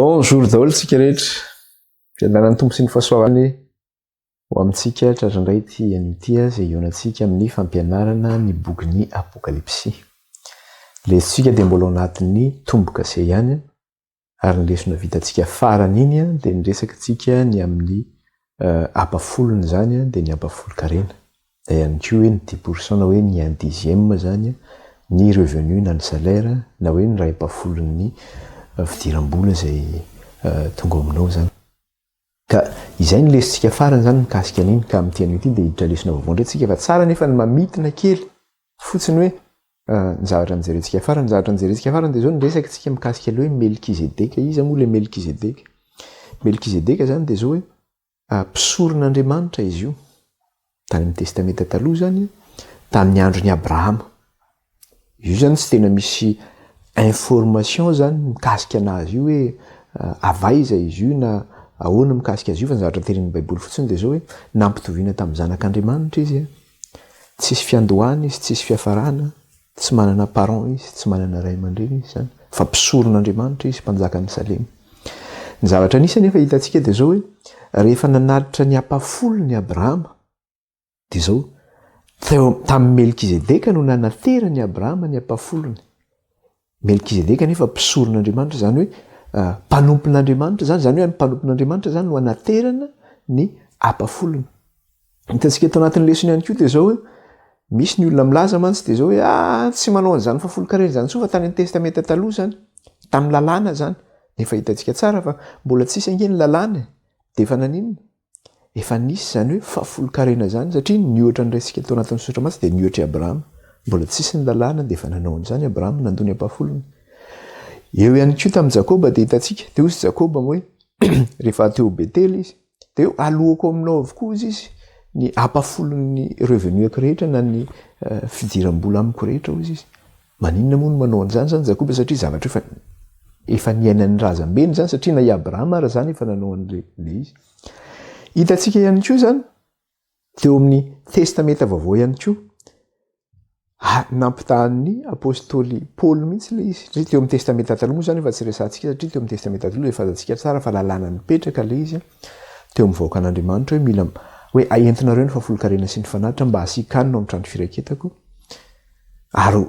Bonjour daholo tsika rehetra. Fiadanan'ny Tompo sy ny fahasoavany ho amintsika tratra indray ity anio ity izay hihaonantsika amin'ny fampianarana ny bokin'ny Apokalypsy. Lesontsika dia mbola ao anatin'ny tombo-kase ihany ary ny lesona vitantsika farany iny dia niresaka tsika ny amin'ny ampafolony izany dia ny ampafolon-karena. Na ihany koa hoe ny dix pour cent na hoe ny un dixième izany ny revenu na ny salaire na hoe ny iray ampahafolon'ny fidiram-bola izay tonga ao aminao izany. Ka izay ny lesontsika farany izany mikasika an'iny ka amin'ity anio ity dia hiditra lesona vaovao indray tsika fa tsara nefa ny mamintina kely fotsiny hoe ny zavatra nijerentsika farany. Ny zavatra nijerentsika farany dia izao niresaka tsika mikasika ilay hoe Melkizedeka. Iza moa ilay Melkizedeka? Melkizedeka izany dia izao hoe Mpisoron'Andriamanitra izy io, tany amin'ny Testamenta Taloha izany, tamin'ny andron'i Abrahama. Io izany tsy tena misy information izany mikasika anazy io hoe avy aiza izy io na ahoana mikasika azy io fa ny zavatra tenenin'ny Baiboly fotsiny dia izao hoe nampitoviana tamin'ny zanak'Andriamanitra izy, tsisy fiandohana izy, tsisy fiafarana. Tsy manana parents izy, tsy manana ray aman-dreny izy izany, fa mpisoron'Andriamanitra izy, mpanjakan'i Salema. Ny zavatra nisy anefa hitantsika dia izao hoe, rehefa nanatitra ny ampahafolony Abrahama, dia izao, teo tamin'i Melkizedeka no nanaterany Abrahama ny ampahafolony. Melkizedeka anefa mpisoron'Andriamanitra, izany hoe mpanompon'Andriamanitra izany, izany hoe ny mpanompon'Andriamanitra izany no anaterana ny ampahafolony. Hitantsika eto anatin'ny lesona ihany koa dia izao hoe misy ny olona milaza mantsy dia izao hoe ah tsy manao an'izany fahafolonkarena izany intsony fa tany amin'ny testamenta taloha izany, tamin'ny lalàna izany. Nefa hitantsika tsara fa mbola tsisy ange ny lalàna e, dia efa naninona? Efa nisy izany hoe fahafolonkarena izany satria ny ohatra noraisintsika tao anatin'ny soratra masina dia ny ohatr'i Abrahama. Mbola tsisy ny lalàna dia efa nanao an'izany Abrahama, nandoa ny ampahafolony. Eo ihany koa tamin'i Jakoba dia hitantsika, dia hoy Jakoba hoe rehefa teo Betela izy, Dia aloako aminao avokoa hozy izy ny ampahafolon'ny revenu-ako rehetra na ny fidiram-bola amiko rehetra hozy izy. Maninona moa no manao an'izany izany Jakoba satria zavatra efa efa niainan'ny razambeny izany satria na i Abrahama ara izany efa nanao an'ilay izy. Hitantsika ihany koa izany teo amin'ny Testamenta Vaovao ihany koa Nampitahan'ny apostoly Paoly mihitsy ilay izy. Satria teo amin'ny Testamenta Taloha moa izany efa tsy resahantsika satria teo amin'ny Testamenta Taloha efa fantatsika tsara fa lalàna nipetraka ilay izy teo amin'ny vahoakan'Andriamanitra hoe mila hoe entinareo ny fahafolonkarena sy ny fanatitra mba hasian-kanina ao amin'ny trano firaketako ary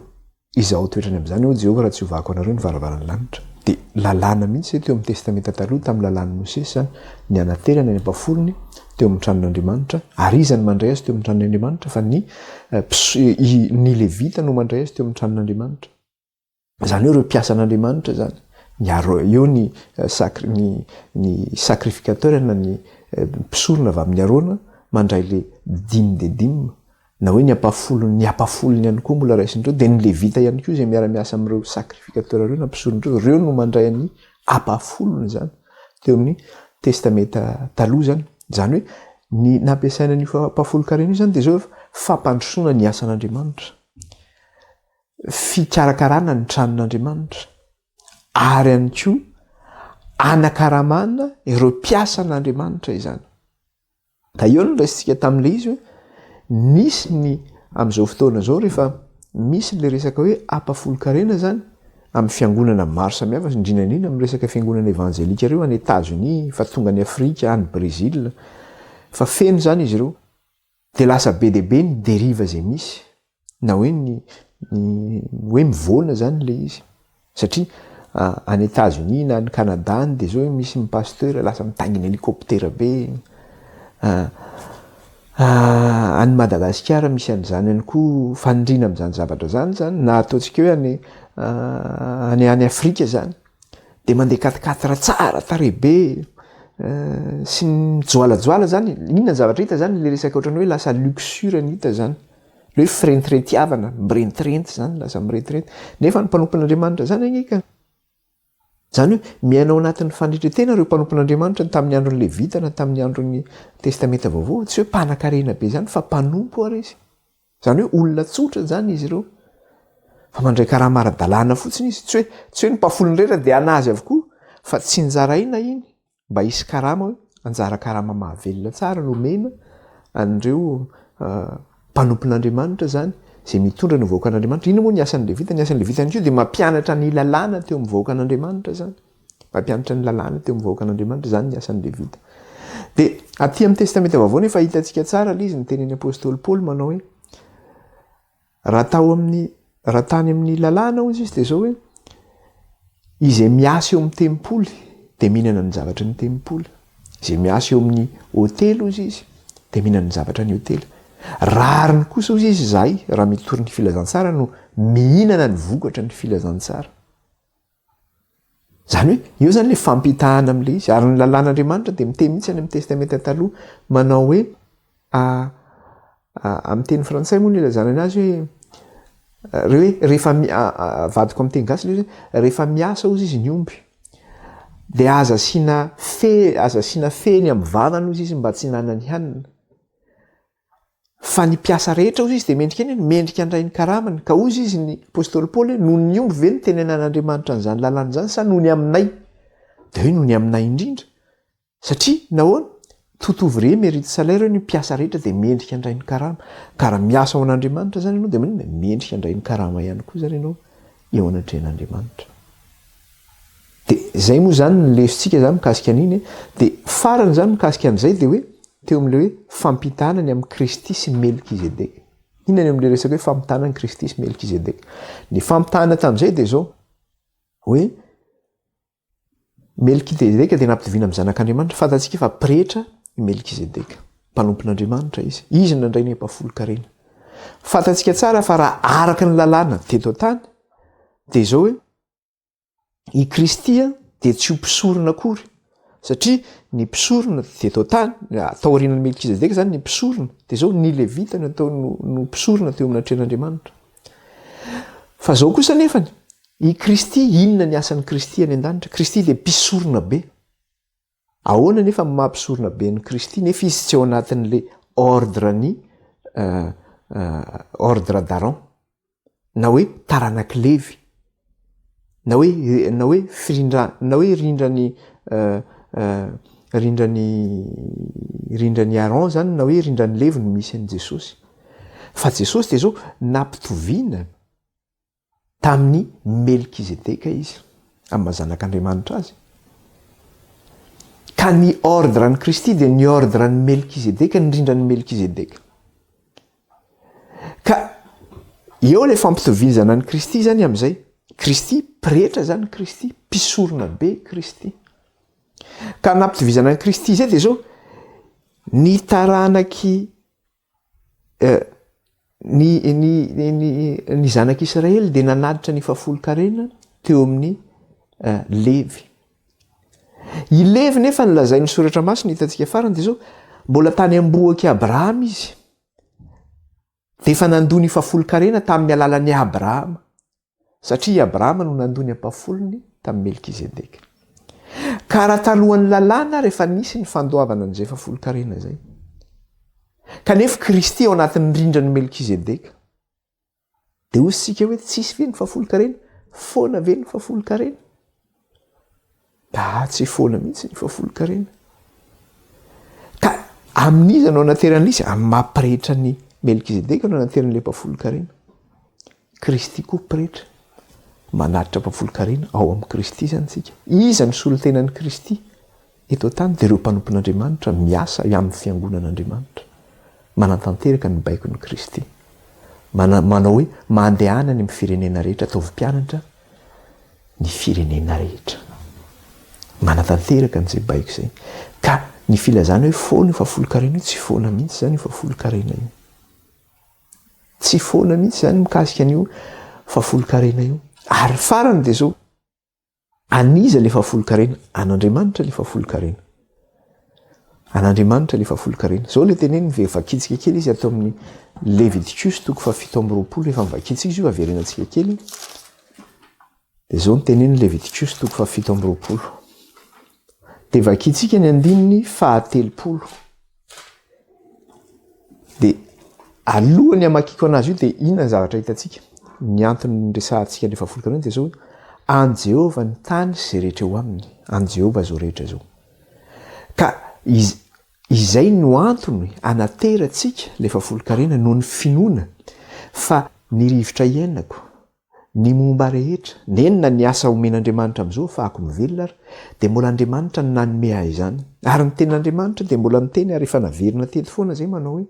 Izao toetrany amin'izany, hoy Jehovah, raha tsy hovahako anareo ny varavaran'ny lanitra. Dia lalàna mihitsy izay teo amin'ny Testamenta Taloha, tamin'ny lalàn'i Mosesy izany, ny hanaterana ny ampahafolony teo amin'ny tranon'Andriamanitra. Ary iza no mandray azy teo amin'ny tranon'Andriamanitra? Fa ny ny Levita no mandray azy teo amin'ny tranon'Andriamanitra. Izany hoe ireo mpiasan'Andriamanitra izany. Ny aro eo ny sacri ny ny sacrificateur na ny mpisorona avy amin'i Arona mandray le dime de dime na hoe ny ampahafolony, ny ampahafolony ihany koa mbola raisin'ireo, dia ny Levita ihany koa izay miara-miasa amin'ireo sacrificateur ireo na mpisorona ireo, ireo no mandray ny ampahafolony izany teo amin'ny Testamenta Taloha izany. Izany hoe ny nampiasaina an'io ampahafolon-karena io izany dia izao fampandrosoana ny asan'Andriamanitra, fikarakarana ny tranon'Andriamanitra, ary ihany koa anakaramana ireo mpiasan'Andriamanitra izany. Ka eo no raisintsika tamin'ilay izy hoe nisy ny amin'izao fotoana izao rehefa misy ilay resaka hoe ampahafolon-karena izany amin'ny fiangonana maro samihafa, indrindra indrindra amin'ny resaka fiangonana evanjelika ireo any Etazonia, efa tonga any Afrika, any Brezila, fa feno izany izy ireo. Dia lasa be dia be ny dérive izay misy na hoe ny ny hoe mivoana izany ilay izy satria any Etats-Unis na any Canada any dia zao hoe misy ny pasteur lasa mitaingina hélicoptère be any Madagasikara misy an'izany ihany koa faniriana amin'izany zavatra izany izany na ataontsika hoe any any any Afrika izany Dia mandeha quatre quatre tsara tarehy be sy ny mijoalajoala zany, inona ny zavatra hita zany le resaka ohatran'ny hoe lasa luxure ny hita zany, le hoe firentirentiavana, mirentirenty zany, lasa mirentirenty, nefa ny mpanompon'Andriamanitra zany anie ka, zany hoe miaina ao anatin'ny fanetren-tena ireo mpanompon'Andriamanitra tamin'ny andron'ny Levita na tamin'ny andron'ny Testamenta Vaovao, tsy hoe mpanan-karena be zany fa mpanompo ary izy. Izany hoe olona tsotra izany izy ireo. Fa mandray karama ara-dalàna fotsiny izy. Tsy hoe tsy hoe ny mpahafolony rehetra dia anazy avokoa fa tsinjaraina iny mba hisy karama hoe anjara karama mahavelona tsara no omena an'ireo mpanompon'Andriamanitra izany izay mitondra ny vahoakan'Andriamanitra. Inona moa ny asan'ny Levita? Ny asan'ny Levita ihany koa dia mampianatra ny lalàna teo amin'ny vahoakan'Andriamanitra izany. Mpampianatra ny lalàna teo amin'ny vahoakan'Andriamanitra, izany ny asan'ny Levita. Dia aty amin'ny Testamenta Vaovao nefa hitantsika tsara ilay izy ny tenin'ny apostoly Paoly manao hoe raha tao amin'ny raha tany amin'ny lalàna hozy izy dia izao hoe izay miasa eo amin'ny tempoly dia mihinana ny zavatry ny tempoly. Izay miasa eo amin'ny hotely hozy izy dia mihinana ny zavatra ny hotely. Rariny kosa hozy izy izahay raha mitory ny filazantsara no mihinana ny vokatra ny filazantsara. Izany hoe eo izany ilay fampitahana amin'ilay izy. Ary ny lalàn'Andriamanitra dia miteny mihitsy any amin'ny Testamenta Taloha manao hoe amin'ny teny frantsay moa no ilazana anazy hoe re hoe rehefa avadiko amin'ny teny gasy ilay izy hoe rehefa miasa hozy izy ny omby dia aza asiana fe aza asiana feny amin'ny vavany hozy izy mba tsy hinanany hanina. Fa ny mpiasa rehetra, hozy izy, dia mendrika inona? Mendrika handray ny karamany. Ka hozy izy ny apostoly Paoly hoe, noho ny omby ve no tenenan'Andriamanitra an'izany lalàna izany sa noho ny aminay? Dia hoe noho ny aminay indrindra. Satria nahoana? Tout ouvrier mérite salaire hoe ny mpiasa rehetra dia mendrika handray ny karama. Ka raha miasa ho an'Andriamanitra izany ianao dia maninona? Mendrika handray ny karama ihany koa izany ianao eo anatrehan'Andriamanitra. Dia izay moa izany ny lesontsika izany mikasika an'iny e. Dia farany izany mikasika an'izay dia hoe teo amin'ilay hoe fampitahana ny amin'i Kristy sy Melkizedeka. Inona ny eo amin'ilay resaka hoe fampitahana an'i Kristy sy Melkizedeka? Ny fampitahana tamin'izay dia izao hoe Melkizedeka dia nampitoviana amin'ny zanak'Andriamanitra. Fantatsika fa pretra i Melkizedeka. Mpanompon'Andriamanitra izy. Izy no nandray ny ampahafolon-karena. Fantatsika tsara fa raha araka ny lalàna teto an-tany dia izao hoe I Kristy dia tsy ho mpisorona akory, satria ny mpisorona teto an-tany, taorianan'i Melkizedeka izany ny mpisorona, dia izao ny Levita no atao no no mpisorona teo amin'ny atrehan'Andriamanitra. Fa izao kosa anefany, i Kristy, inona ny asan'i Kristy any an-danitra? Kristy dia mpisorona be. Ahoana nefa ny maha mpisorona be an'i Kristy nefa izy tsy ao anatin'ilay ordre-n'ny ordre d'Aaron? na hoe taranak'i Levy, na hoe na hoe firindra na hoe rindran'i rindran'i rindran'i Aaron zany na hoe rindran'i Levy no misy an'i Jesosy. Fa Jesosy dia zao nampitoviana tamin'i Melkizedeka izy, amin'ny maha zanak'Andriamanitra azy. Ka ny ordre an'i Kristy dia ny ordre an'i Melkizedeka, ny rindran'i Melkizedeka. Ka eo ilay fampitoviazana an'i Kristy izany amin'izay. Kristy, pretra izany Kristy, mpisorona be Kristy. Ka nampitovizana an'i Kristy izay dia izao, ny taranaky eh, ny, ny, ny, ny, ny zanak'Israely dia nanatitra ny fahafolon-karena teo amin'ny eh, Levy. I Levy nefa ny lazain'ny soratra masina hitantsika farany dia izao, mbola tany am-bohok'i Abrahama izy. Dia efa nandoa ny fahafolon-karena tamin'ny alalan'i Abrahama, satria i Abrahama no nandoa ny ampahafolony tamin'i Melkizedeka. Ka raha talohan'ny lalàna ary efa nisy ny fandoavana an'izay fahafolon-karena izay. Kanefa Kristy ao anatin'ny rindran'i Melkizedeka. Dia hoy isika hoe tsisy ve ny fahafolonkarena? Foana ve ny fahafolonkarena? Ah, tsy foana mihitsy ny fahafolonkarena. Ka amin'iza no anateran'ilay izy? Amin'ny maha pretra ny Melkizedeka no anateran'ilay mpahafolonkarena. Kristy koa pretra. Manatitra mpahafolonkarena ao amin'i Kristy izany isika. Iza no solontenan'i Kristy? Eto an-tany dia ireo mpanompon'Andriamanitra miasa amin'ny fiangonan'Andriamanitra, manatanteraka ny baikon'i Kristy. Mana, manao hoe, Mandehana any amin'ny firenena rehetra, ataovy mpianatra ny firenena rehetra. Manatanteraka an'izay baiko izay. Ka ny filazana hoe foana io fahafolonkarena io, tsy foana mihitsy izany io fahafolonkarena io. Tsy foana mihitsy izany mikasika an'io fahafolonkarena io. Ary farany dia izao, An'iza ilay fahafolonkarena? An'Andriamanitra ilay fahafolonkarena. An'Andriamanitra ilay fahafolonkarena. Izao ilay teneniny ve vakintsika kely izy ato amin'ny Levitikosy toko faha 27 efa mivakintsika izy io averenantsika kely. Dia izao ny teneniny Levitikosy toko faha 27. Dia vakintsika ny andininy faha 30. Dia alohan'ny hamakiako anazy io dia inona ny zavatra hitantsika? Ny antony niresahantsika ny fahafolonkarena dia izao hoe an'i Jehovah ny tany sy izay rehetra eo aminy, an'i Jehovah izao rehetra izao. Ka iz, izay no antony anaterantsika ilay fahafolonkarena noho ny finoana fa ny rivotra iainako, Ny momba rehetra, n'eny na ny asa omen'Andriamanitra amin'izao afahako mivelona ary dia mbola Andriamanitra no nanome ahy izany. Ary ny tenin'Andriamanitra dia mbola niteny ary efa naverina teto foana izay manao hoe,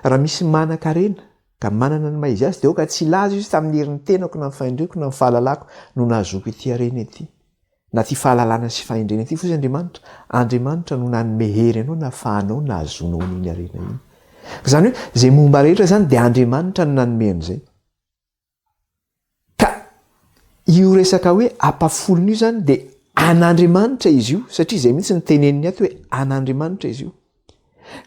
raha misy manan-karena ka manana ny maha izy azy dia aoka tsy hilaza izy tamin'ny herin'ny tenako na ny fahendreko na ny fahalalako no nahazoako ity harena ity na ity fahalalana sy fahendrena ity fotsiny Andriamanitra. Andriamanitra no nanome hery anao nahafahanao nahazoanao an'iny harena iny. Izany hoe izay momba rehetra izany dia Andriamanitra no nanome an'izay. Ka io resaka hoe ampahafolony io zany dia an'Andriamanitra izy io satria izay mihitsy ny teneniny ato hoe an'Andriamanitra izy io.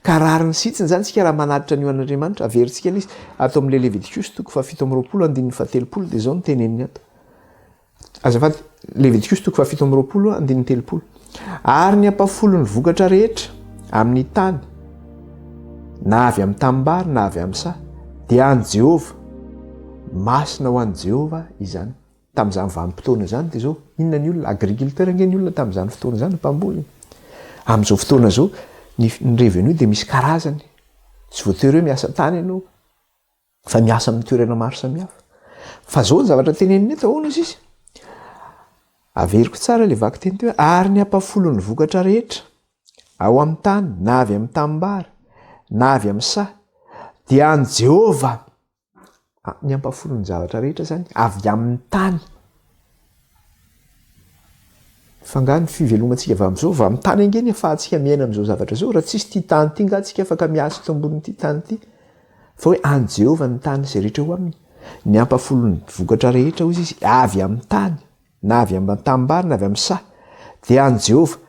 Ka rariny sy hitsiny zany tsika raha manatitra an'io an'Andriamanitra, averintsika ilay izy ato amin'ilay Levitikosy toko fahafito amby 20 andininy fahatelopolo dia izao no teneniny ato. Azafady, Levitikosy toko fahafito amby 20 andininy 30. Ary ny ampahafolon'ny vokatra rehetra amin'ny tany, na avy amin'ny tanimbary na avy amin'ny saha, dia an'i Jehovah. Masina ho an'i Jehovah izany. Tamin'izany vanim-potoana izany dia izao, inona ny olona? Agriculteur ange ny olona tamin'izany fotoana izany, mpamboly. Amin'izao fotoana izao, ny ny revenu dia misy karazany. Tsy voatery hoe miasa tany ianao. Fa miasa amin'ny toerana maro samihafa. Fa zao ny zavatra tenenina eto, ahoana izy izy? Averiko tsara ilay vakiteny teo hoe ary ny ampahafolon'ny vokatra rehetra ao amin'ny tany na avy amin'ny tanimbary na avy amin'ny saha dia an'i Jehovah. Ah, ny ampahafolon'ny zavatra rehetra zany avy amin'ny tany. Fa nga ny fivelomantsika avy amin'izao, avy amin'ny tany ange ny afahantsika miaina amin'izao zavatra izao, raha tsisy ity tany ity nga tsika afaka miasa eto ambonin'ity tany ity. Fa hoe an'i Jehovah ny tany izay rehetra eo aminy, ny ampahafolon'ny vokatra rehetra hozy izy, avy amin'ny tany, na avy amin'ny tanimbary na avy amin'ny saha, dia an'i Jehovah,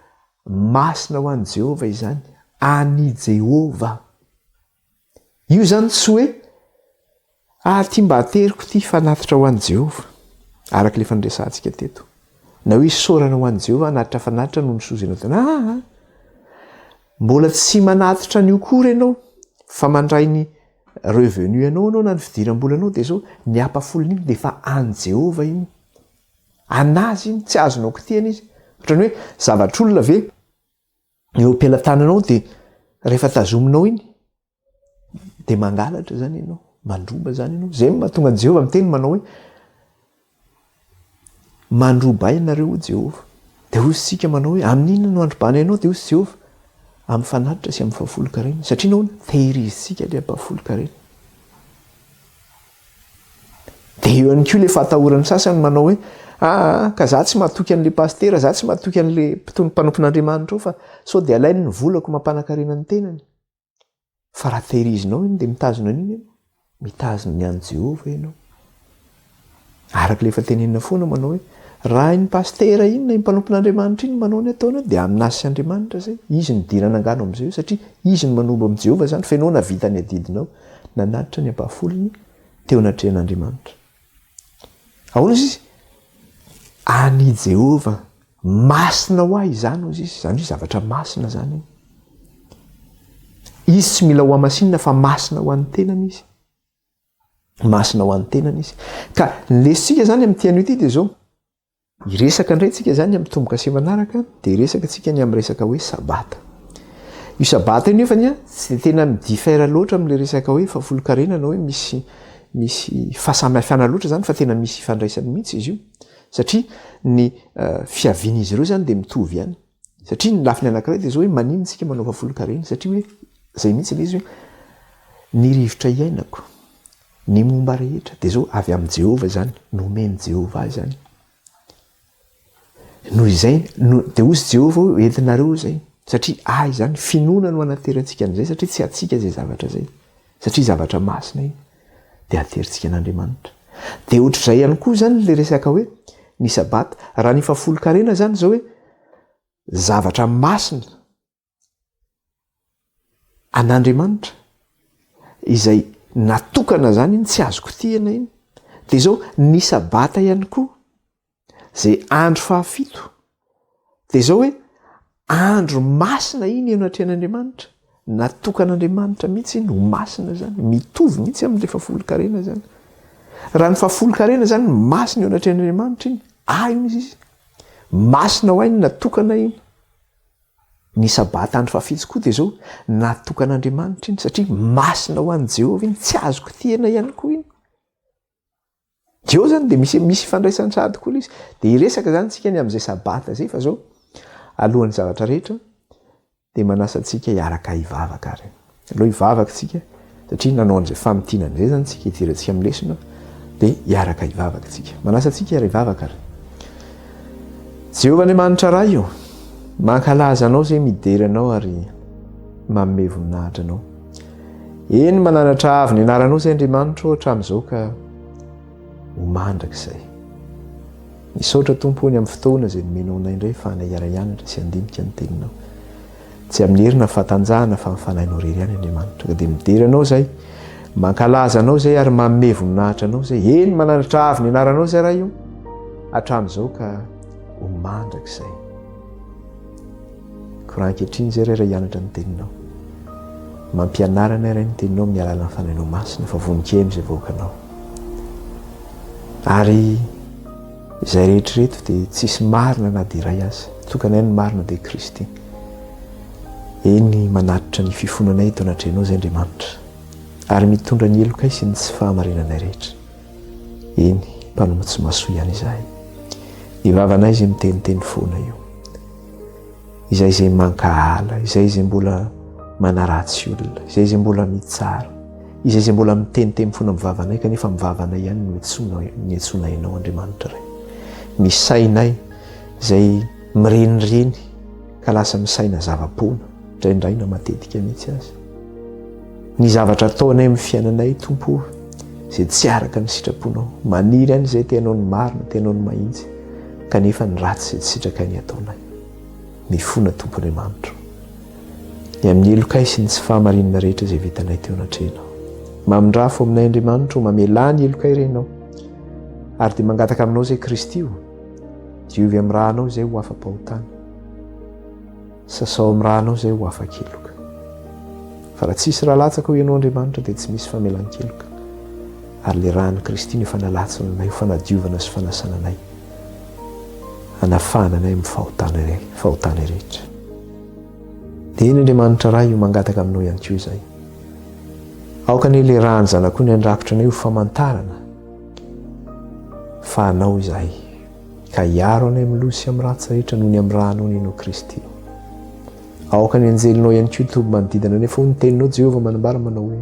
masina ho an'i Jehovah izany, an'i Jehovah. Io izany tsy hoe, ah, ity mba ateriko ity fanatitra ho an'i Jehovah, araka ilay efa niresahantsika teto. Na hoe isaorana ho an'i Jehovah hanatitra fanatitra noho ny soa izay nataony. Ah, ah. Mbola tsy manatitra an'io kory ianao, fa mandray ny revenu anao ianao na ny fidiram-bolanao dia izao, ny ampahafolon'iny dia efa an'i Jehovah iny. An'azy iny, tsy azonao kitihana izy. Ohatran'ny hoe zavatr'olona ve? eo am-pelatananao dia rehefa tazominao iny dia mangalatra zany ianao, mandroba zany ianao. Zay no mahatonga an'i Jehovah miteny manao hoe mandroba ahy ianareo hoy Jehovah. Dia hoy isika manao hoe amin'inona no androbanay anao? Dia hoy Jehovah amin'ny fanatitra sy amin'ny fahafolonkarena. Satria nahoana? Tehirizintsika ilay ampahafolonkarena. Dia eo ihany koa ilay fahatahoran'ny sasany manao hoe aa ka za tsy matoky an'ilay pasitera, za tsy matoky an'ilay mpitony mpanompon'Andriamanitra ao fa sao dia alainy ny volako mampanakarena ny tenany. Fa raha tehirizinao iny dia mitazona an'iny ianao, mitazona ny an'i Jehovah ianao. Araka ilay efa tenenina foana manao hoe raha iny pasitera iny na iny mpanompon'Andriamanitra iny manao ny ataony dia aminazy sy Andriamanitra izay. Izy no idirana angano amin'izay eo satria izy no manombo amin'i Jehovah izany fa ianao nahavita ny adidinao nanatitra ny ampahafolony teo anatrehan'Andriamanitra. Ahoana izy izy? An'i Jehovah. Masina ho ahy izany hozy izy. Izany hoe zavatra masina izany iny. Izy tsy mila hohamasinina fa masina ho an'ny tenany izy. Masina ho an'ny tenany izy. Ka ny lesotsika izany amin'ity anio ity dia izao. Hiresaka indray tsika izany amin'ny tombo-kase manaraka dia hiresaka tsika ny amin'ny resaka hoe sabata. Io sabata io nefany an, tsy dia tena mi-diffère loatra amin'ilay resaka hoe fahafolonkarena na hoe misy misy fahasamihafana loatra izany fa tena misy ifandraisany mihitsy izy io. Satria ny fiavian'izy ireo izany dia mitovy ihany. Satria ny lafiny anankiray dia izao hoe maninona isika manao fahafolonkarena? Satria hoe izay mihitsy ilay izy hoe ny rivotra iainako, ny momba rehetra dia izao avy amin'i Jehovah izany, nomen'i Jehovah ahy izany. Noho izay, no, dia hozy Jehovah hoe entinareo izay, satria ahy izany, finoana no anaterantsika an'izay, satria tsy antsika izay zavatra izay, satria zavatra masina iny, dia aterintsika an'Andriamanitra. Dia ohatr'izay ihany koa izany ilay resaka hoe ny sabata. Raha ny fahafolonkarena izany izao hoe zavatra masina an'Andriamanitra izay natokana izany iny, tsy azo kitihina iny. Dia izao ny sabata ihany koa izay andro fahafito dia izao hoe andro masina iny eo anatrehan'Andriamanitra, natokan'Andriamanitra mihitsy iny ho masina izany, mitovy mihitsy amin'ilay fahafolonkarena izany. Raha ny fahafolonkarena izany masina eo anatrehan'Andriamanitra iny, ahy iny izy, masina ho ahy iny, natokana iny. Ny sabata andro fahafito koa dia izao, natokan'Andriamanitra iny satria masina ho an'i Jehovah iny, tsy azo kitihina ihany koa iny. Eo zany dia misy misy ifandraisany sahady koa ilay izy. Dia hiresaka zany tsika ny amin'izay sabata izay fa zao alohan'ny zavatra rehetra dia manasa antsika hiaraka hivavaka ary. Aleo hivavaka tsika satria nanao an'izay famintinana izay zany tsika hidirantsika amin'ny lesona dia hiaraka hivavaka tsika. Manasa antsika hiara hivavaka ary. Jehovah Andriamanitra Ray o, mankalaza anao izay midera anao ary manome voninahitra anao. Eny mananatra avo ny anaranao izay Andriamanitra o hatramin'izao ka ho mandrakizay. Misaotra Tompo o ny amin'ny fotoana izay nomenao anay indray fa anay hiara-hianatra sy handinika ny teninao. Tsy amin'ny hery na fahatanjahana fa amin'ny fanahinao irery ihany Andriamanitra. Ka dia midera anao izay, mankalaza anao izay ary manome voninahitra anao izay. Eny mananatra avo ny anaranao izay Ray o, hatramin'izao ka ho mandrakizay. Koa raha ankehitriny izay Ray raha hianatra ny teninao, mampianara anay Ray ny teninao amin'ny alalan'ny Fanahinao Masina fa vonon-kemy izay vahoakanao. Ary izay rehetra ireto dia tsisy marina na dia iray aza. Tokana ihany ny marina dia Kristy. Eny manatitra ny fifonanay eto anatrehanao izay Andriamanitra. Ary mitondra ny helokay sy ny tsy fahamarinanay rehetra. Eny, mpanompo tsy mahasoa ihany izahay. Ny vavanay izay miteniteny foana io. Izay izay mankahala, izay izay mbola manaratsy olona, izay izay mbola mitsara, izay izay mbola miteniteny foana amin'ny vavanay kanefa amin'ny vavanay ihany no etsoina niantsoana ianao Andriamanitra Ray. Ny sainay izay mirenireny ka lasa misaina zava-poana, indraindray na matetika mihitsy aza. Ny zavatra ataonay amin'ny fiainanay, Tompo o, izay tsy araka ny sitraponao. Maniry ihany izay te hanao ny marina, te hanao ny mahitsy, kanefa ny ratsy izay tsy sitrakay ny ataonay. Mifona, Tompo Andriamanitro, ny amin'ny helokay sy ny tsy fahamarinana rehetra izay vitanay teo anatrehanao. Mamindrafo aminay, Andriamanitro, mamelà ny helokay re Ianao. Ary dia mangataka aminao izay, Kristy o, diovy amin'ny rànao izay ho afa-pahotana. Sasao amin'ny rànao izay ho afa-keloka. Fa raha tsisy rà latsaka hoy Ianao Andriamanitra dia tsy misy famelan-keloka. Ary ilay ràn'i Kristy no efa nalatsany anay ho fanadiovana sy fanasana anay, hanafahana anay amin'ny fahotana fahotana rehetra. Dia eny Andriamanitra Ray o mangataka aminao ihany koa izahay. Aoka anie ilay ràn'ny Zanak'ondry handrakotra anay ho famantarana fa anao izahay. Ka hiaro anay amin'ny loza sy amin'ny ratsy rehetra noho ny amin'ny rànao ny Ianao Kristy. Aoka ny anjelinao ihany koa hitoby manodidina anay, fa hoy ny teninao Jehovah manambara manao hoe,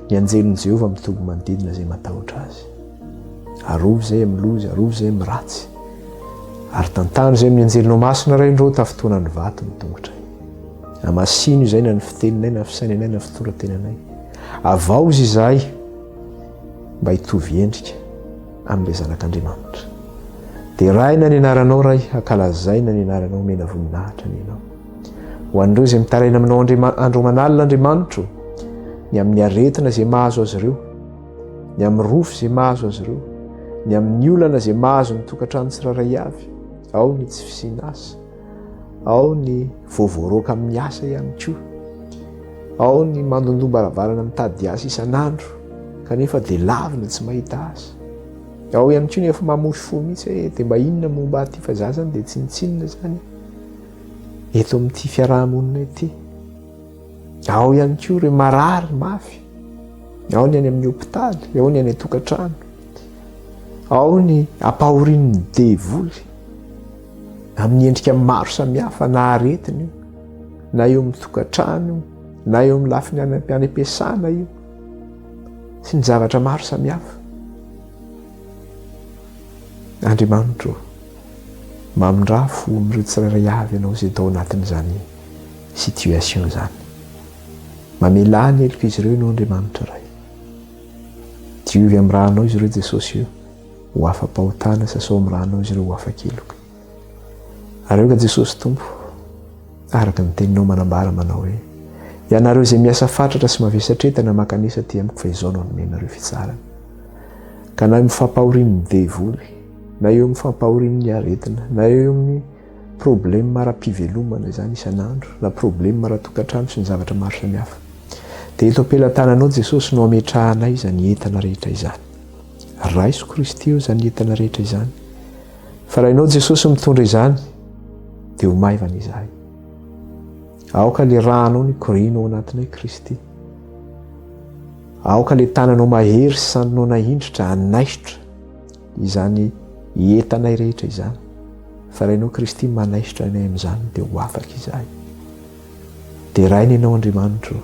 Ny anjelin'i Jehovah mitoby manodidina izay matahotra azy. Arovy izay amin'ny loza, arovy izay amin'ny ratsy. Ary tantano izay amin'ny anjelinao masina Ray ndrô tafintohina ny vato ny tongotray. Amasino izay na ny fiteninay na fisainanay na fitoratenanay. Avaozy izahay mba hitovy endrika. amin'ilay Zanak'Andriamanitra. Deraina ny anaranao Ray, ankalazaina ny anaranao, omena voninahitra ny Ianao. Ho an'ireo izay mitaraina aminao andro aman'alina Andriamanitro, ny amin'ny aretina izay mahazo azy ireo, ny amin'ny rofy izay mahazo azy ireo, ny amin'ny olana izay mahazo ny tokantrano tsirairay avy, ao ny tsy fisian'asa, ao ny voavoaroaka amin'ny asa ihany koa, ao ny mandondom-baravarana mitady asa isan'andro kanefa dia lavina tsy mahita asa, ao ihany koa ny efa mamoy fo mihitsy hoe dia mba inona momba aty fa za zany dia tsinontsinona zany eto amin'ity fiaraha-monina ity, ao ihany koa ireo marary mafy, ao ny any amin'ny hopitaly, ao ny any an-tokantrano, ao ny ampahorian'ny devoly. Amin'ny endrika maro samihafa na aretina io, na eo amin'ny tokantrano io, na eo amin'ny lafiny any am-piasana io, sy ny zavatra maro samihafa. Andriamanitro, mamindrà fo amin'ireo tsirairay avy ianao izay tao anatin'izany situation izany. Mamelà ny helok'izy ireo ianao Andriamanitra Ray. Diovy amin'ny rànao izy ireo Jesosy io. Ho afa-pahotana sasao amin'ny ranao izy ireo ho afa-keloka. Ary aoka Jesosy Tompo, araka ny teninao manambara manao hoe, Ianareo izay miasa fatratra sy mavesatretana mankanesa aty amiko fa izao no hanome anareo fitsaharana. Ka na eo amin'ny fampahorian'ny devoly, na eo amin'ny fampahorian'ny aretina, na eo amin'ny problème ara-pivelomana izany isan'andro, na problème ara-tokantrano sy ny zavatra maro samihafa. Dia eto am-pelatananao Jesosy no ametrahanay izany entana rehetra izany. Raiso Kristy eo izany entana rehetra izany. Fa raha ianao Jesosy mitondra izany, dia ho maivana izahay. Aoka le rànao nikoriana ao anatinay Kristy. Aoka le tananao mahery sy sandrinao nahindritra hanaisotra. izany entanay rehetra izany, fa raha Ianao Kristy manaisotra anay amin'izany dia ho afaka izahay. Deraina Ianao Andriamanitro ô,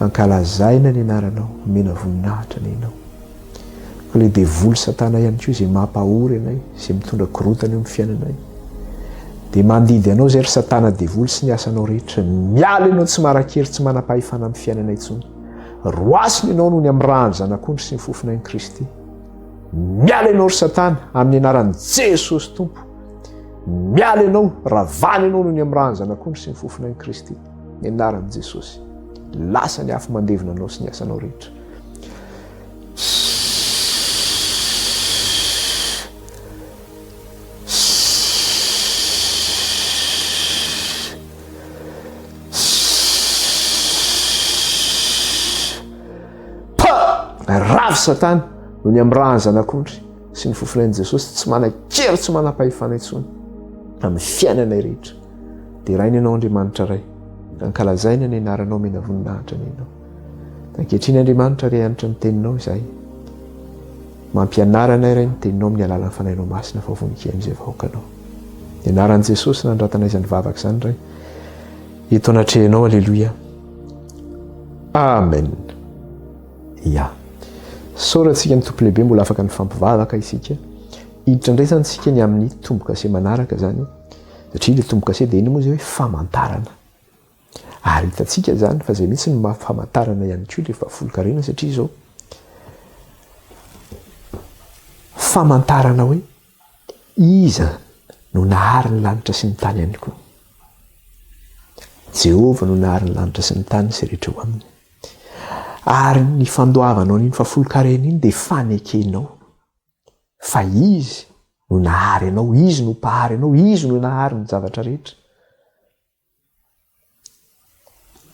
ankalazaina ny anaranao, omena voninahitra anie Ianao. Fa ilay devoly satana ihany koa izay mampahory anay, izay mitondra korontana eo amin'ny fiainanay, dia mandidy anao izay ry satana devoly sy ny asanao rehetra, miala ianao tsy maran-kery tsy manam-pahefana amin'ny fiainanay intsony. Roasina ianao noho ny amin'ny ràn'ny Zanak'ondry sy ny fofonain'i Kristy. Miala ianao ry satana amin'ny anaran'i Jesosy Tompo. Miala ianao, ravana ianao noho ny amin'ny ràn'ny Zanak'ondry sy ny fofonain'i Kristy. Ny anaran'i Jesosy. Lasa ny afo mandevona anao sy ny asanao rehetra. Ravo Satana noho ny amin'ny ràn'ny Zanak'ondry sy ny fofonain'i Jesosy tsy manan-kery tsy manam-pahefana intsony amin'ny fiainanay rehetra. Deraina Ianao Andriamanitra Ray, ankalazaina ny anaranao omena voninahitra anie Ianao. Ankehitriny Andriamanitra re hanitra ny teninao izahay. Mampianara anay Ray ny teninao amin'ny alalan'ny Fanahinao Masina fa vonon-kihaino izay vahoakanao. Ny anaran'i Jesosy nandratana izany vavaka izany Ray. Eto anatrehanao Aleloia. Amen. Ya. Saorantsika ny Tompo lehibe mbola afaka nifampivavaka isika. Hiditra indray izany isika ny amin'ny tombo-kase manaraka izany. Satria ilay tombo-kase dia inona moa izay hoe famantarana. Ary hitantsika izany fa izay mihitsy no maha famantarana ihany koa ilay fahafolonkarena satria izao famantarana hoe iza no nahary ny lanitra sy ny tany ihany koa. Jehovah no nahary ny lanitra sy ny tany izay rehetra eo aminy. Ary ny fandoavanao an'iny fahafolonkarena iny dia fanekenao fa Izy no nahary anao, Izy no mpahary anao, Izy no nahary ny zavatra rehetra.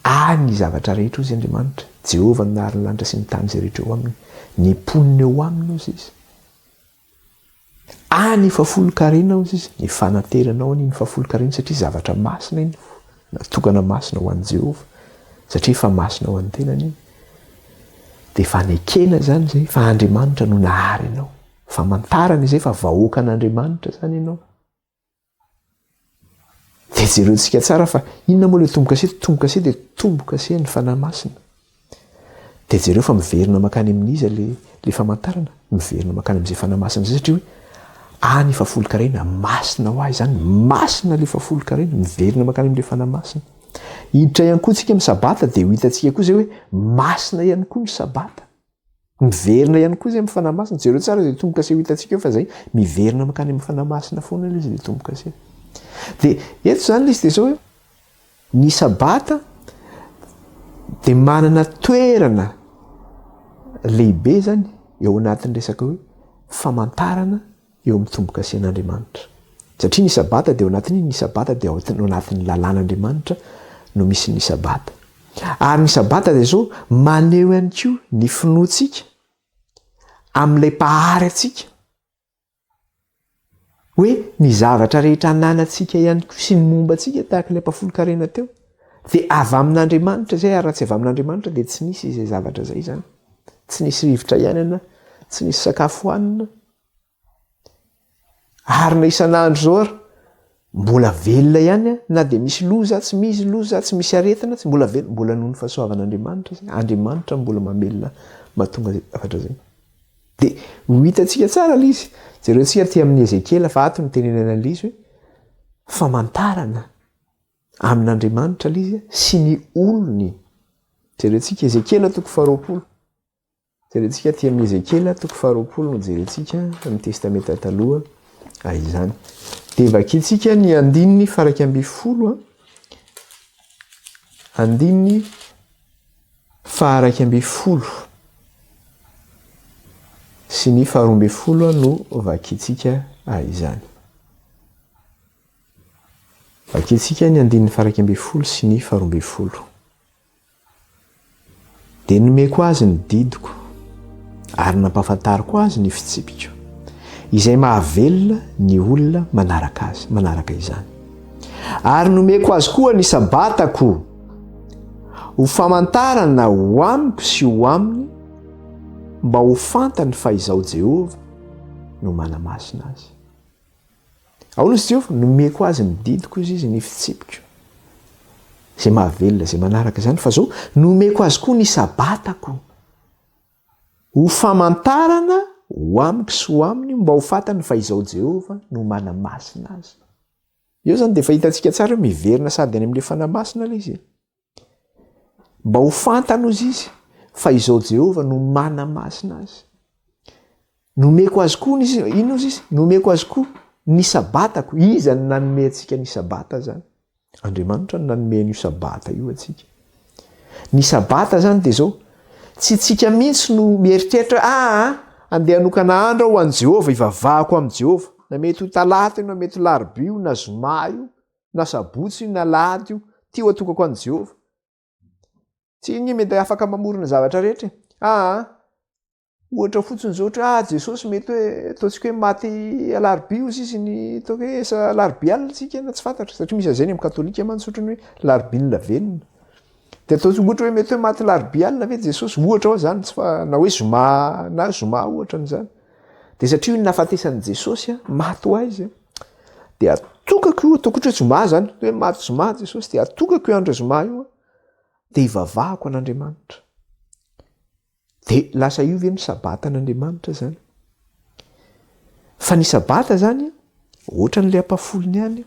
Ahy ny zavatra rehetra, hozy Andriamanitra. Jehovah no nahary ny lanitra sy ny tany izay rehetra eo aminy. Ny mponina eo aminy, hozy Izy. Ahy ny fahafolonkarena, hozy Izy. Ny fanateranao anie ny fahafolonkarena satria zavatra masina iny, natokana masina ho an'i Jehovah, satria efa masina ho an'ny tenany iny. Dia fanekena izany izay fa Andriamanitra no nahary anao. Famantarana izay fa vahoakan'Andriamanitra izany ianao. Dia jerentsika tsara fa inona moa ilay tombo-kase? Tombo-kase dia tombo-kase ny Fanahy Masina. Dia jereo fa miverina mankany amin'iza ilay ilay famantarana? Miverina mankany amin'izay Fanahy Masina izay satria hoe any efa folon-karena, masina ho ahy izany, masina ilay efa folon-karena, miverina mankany amin'ilay Fanahy Masina. Hiditra ihany koa tsika amin'ny Sabata dia ho hitantsika koa izay hoe masina ihany koa ny Sabata. Miverina ihany koa izay amin'ny Fanahy Masina. Jereo tsara izay tombo-kase ho hitantsika eo fa izay miverina mankany amin'ny Fanahy Masina foana ilay izy ilay tombo-kase. Dia eto izany ilay izy dia izao hoe ny Sabata dia manana toerana lehibe izany eo anatin'ny resaka hoe famantarana eo amin'ny tombo-kasen'Andriamanitra. Satria ny Sabata dia ao anatin'iny, ny Sabata dia ao anatin'ny lalàn'Andriamanitra no misy ny Sabata. Ary ny Sabata dia izao, maneho ihany koa ny finoantsika amin'ilay Mpahary antsika, hoe ny zavatra rehetra ananantsika ihany koa sy ny momba antsika tahaka ilay mpahafolon-karena teo, dia avy amin'Andriamanitra izay, ary raha tsy avy amin'Andriamanitra dia tsy nisy izay zavatra izay izany. Tsy nisy rivotra iainana, tsy nisy sakafo hohanina. Ary na isan'andro izao ary, mbola velona ihany aho, na dia misy loza, tsy misy loza, tsy misy aretina, tsy mbola velona, mbola noho ny fahasoavan'Andriamanitra izay. Andriamanitra mbola mamelona mahatonga izay zavatra izay. Dia ho hitantsika tsara ilay izy. Jerentsika aty amin'ny Ezekiela fa ato no tenenana an'ilay izy hoe famantarana amin'Andriamanitra ilay izy sy ny olony. Jerentsika Ezekiela toko faharoapolo. Jerentsika aty amin'ny Ezekiela toko faharoapolo no jerentsika amin'ny Testamenta Taloha izany. Dia vakintsika ny andininy faraika ambin'ny folo, andininy faharaika ambin'ny folo sy ny faharoa ambin'ny folo no vakintsika izany. Vakintsika ny andininy faharaika ambin'ny folo sy ny faharoa ambin'ny folo. Dia nomeko azy ny didiko, ary nampahafantariko azy ny fitsipiko, izay mahavelona ny olona manaraka azy, manaraka izany. Ary nomeko azy koa ny sabatako, ho famantarana ho amiko sy ho aminy, mba ho fantany fa Izaho Jehovah. no manamasina azy. Ahoana izy Jehovah? Nomeko azy ny didiko izy izy, ny fitsipiko. Izay mahavelona, izay manaraka izany. Fa izao, nomeko azy koa ny sabatako. Ho famantarana ho amiko sy ho aminy mba ho fantany fa izaho Jehovah no manamasina azy. Eo izany dia efa hitantsika tsara hoe miverina sady any amin'ilay fanahy masina ilay izy e. Mba ho fantany hozy izy fa izao Jehovah no manamasina azy. Nomeko azy koa ny inona hozy izy? Nomeko azy koa ny sabatako. Iza no nanome antsika ny sabata zany? Andriamanitra no nanome an'io sabata io antsika. Ny sabata zany dia zao, tsy tsika mihitsy no mieritreritra hoe aa andeha hanokana andro aho ho an'i Jehovah, hivavahako amin'i Jehovah. Na mety ho talata io, na mety ho larobia io, na zoma io, na sabotsy io, na alahady io, ty ho atokako an'i Jehovah. Tsy iny mety afaka mamorona zavatra rehetra e. Aa Ohatra fotsiny izao ohatra hoe ah Jesosy mety hoe ataontsika hoe maty alarobia ozy izy ny ataoko hoe esa alarobia alina tsika na tsy fantatra satria misy an'izay ny amin'ny katolika mantsy ohatrany hoe larobia ny lavenona. Dia ataontsika ohatra hoe mety hoe maty larobia alina ve Jesosy ohatra hoa zany tsy fa na hoe zoma na zoma ohatra an'izany. Dia satria io ny nahafatesan'i Jesosy a, maty ho aiza dia atokako io ataoko ohatra hoe zoma zany hoe maty zoma Jesosy dia atokako io andro zoma io a dia hivavahako an'Andriamanitra. Dia lasa io ve ny sabatan'Andriamanitra zany? Fa ny sabata zany ohatran'ilay ampafolony ihany io.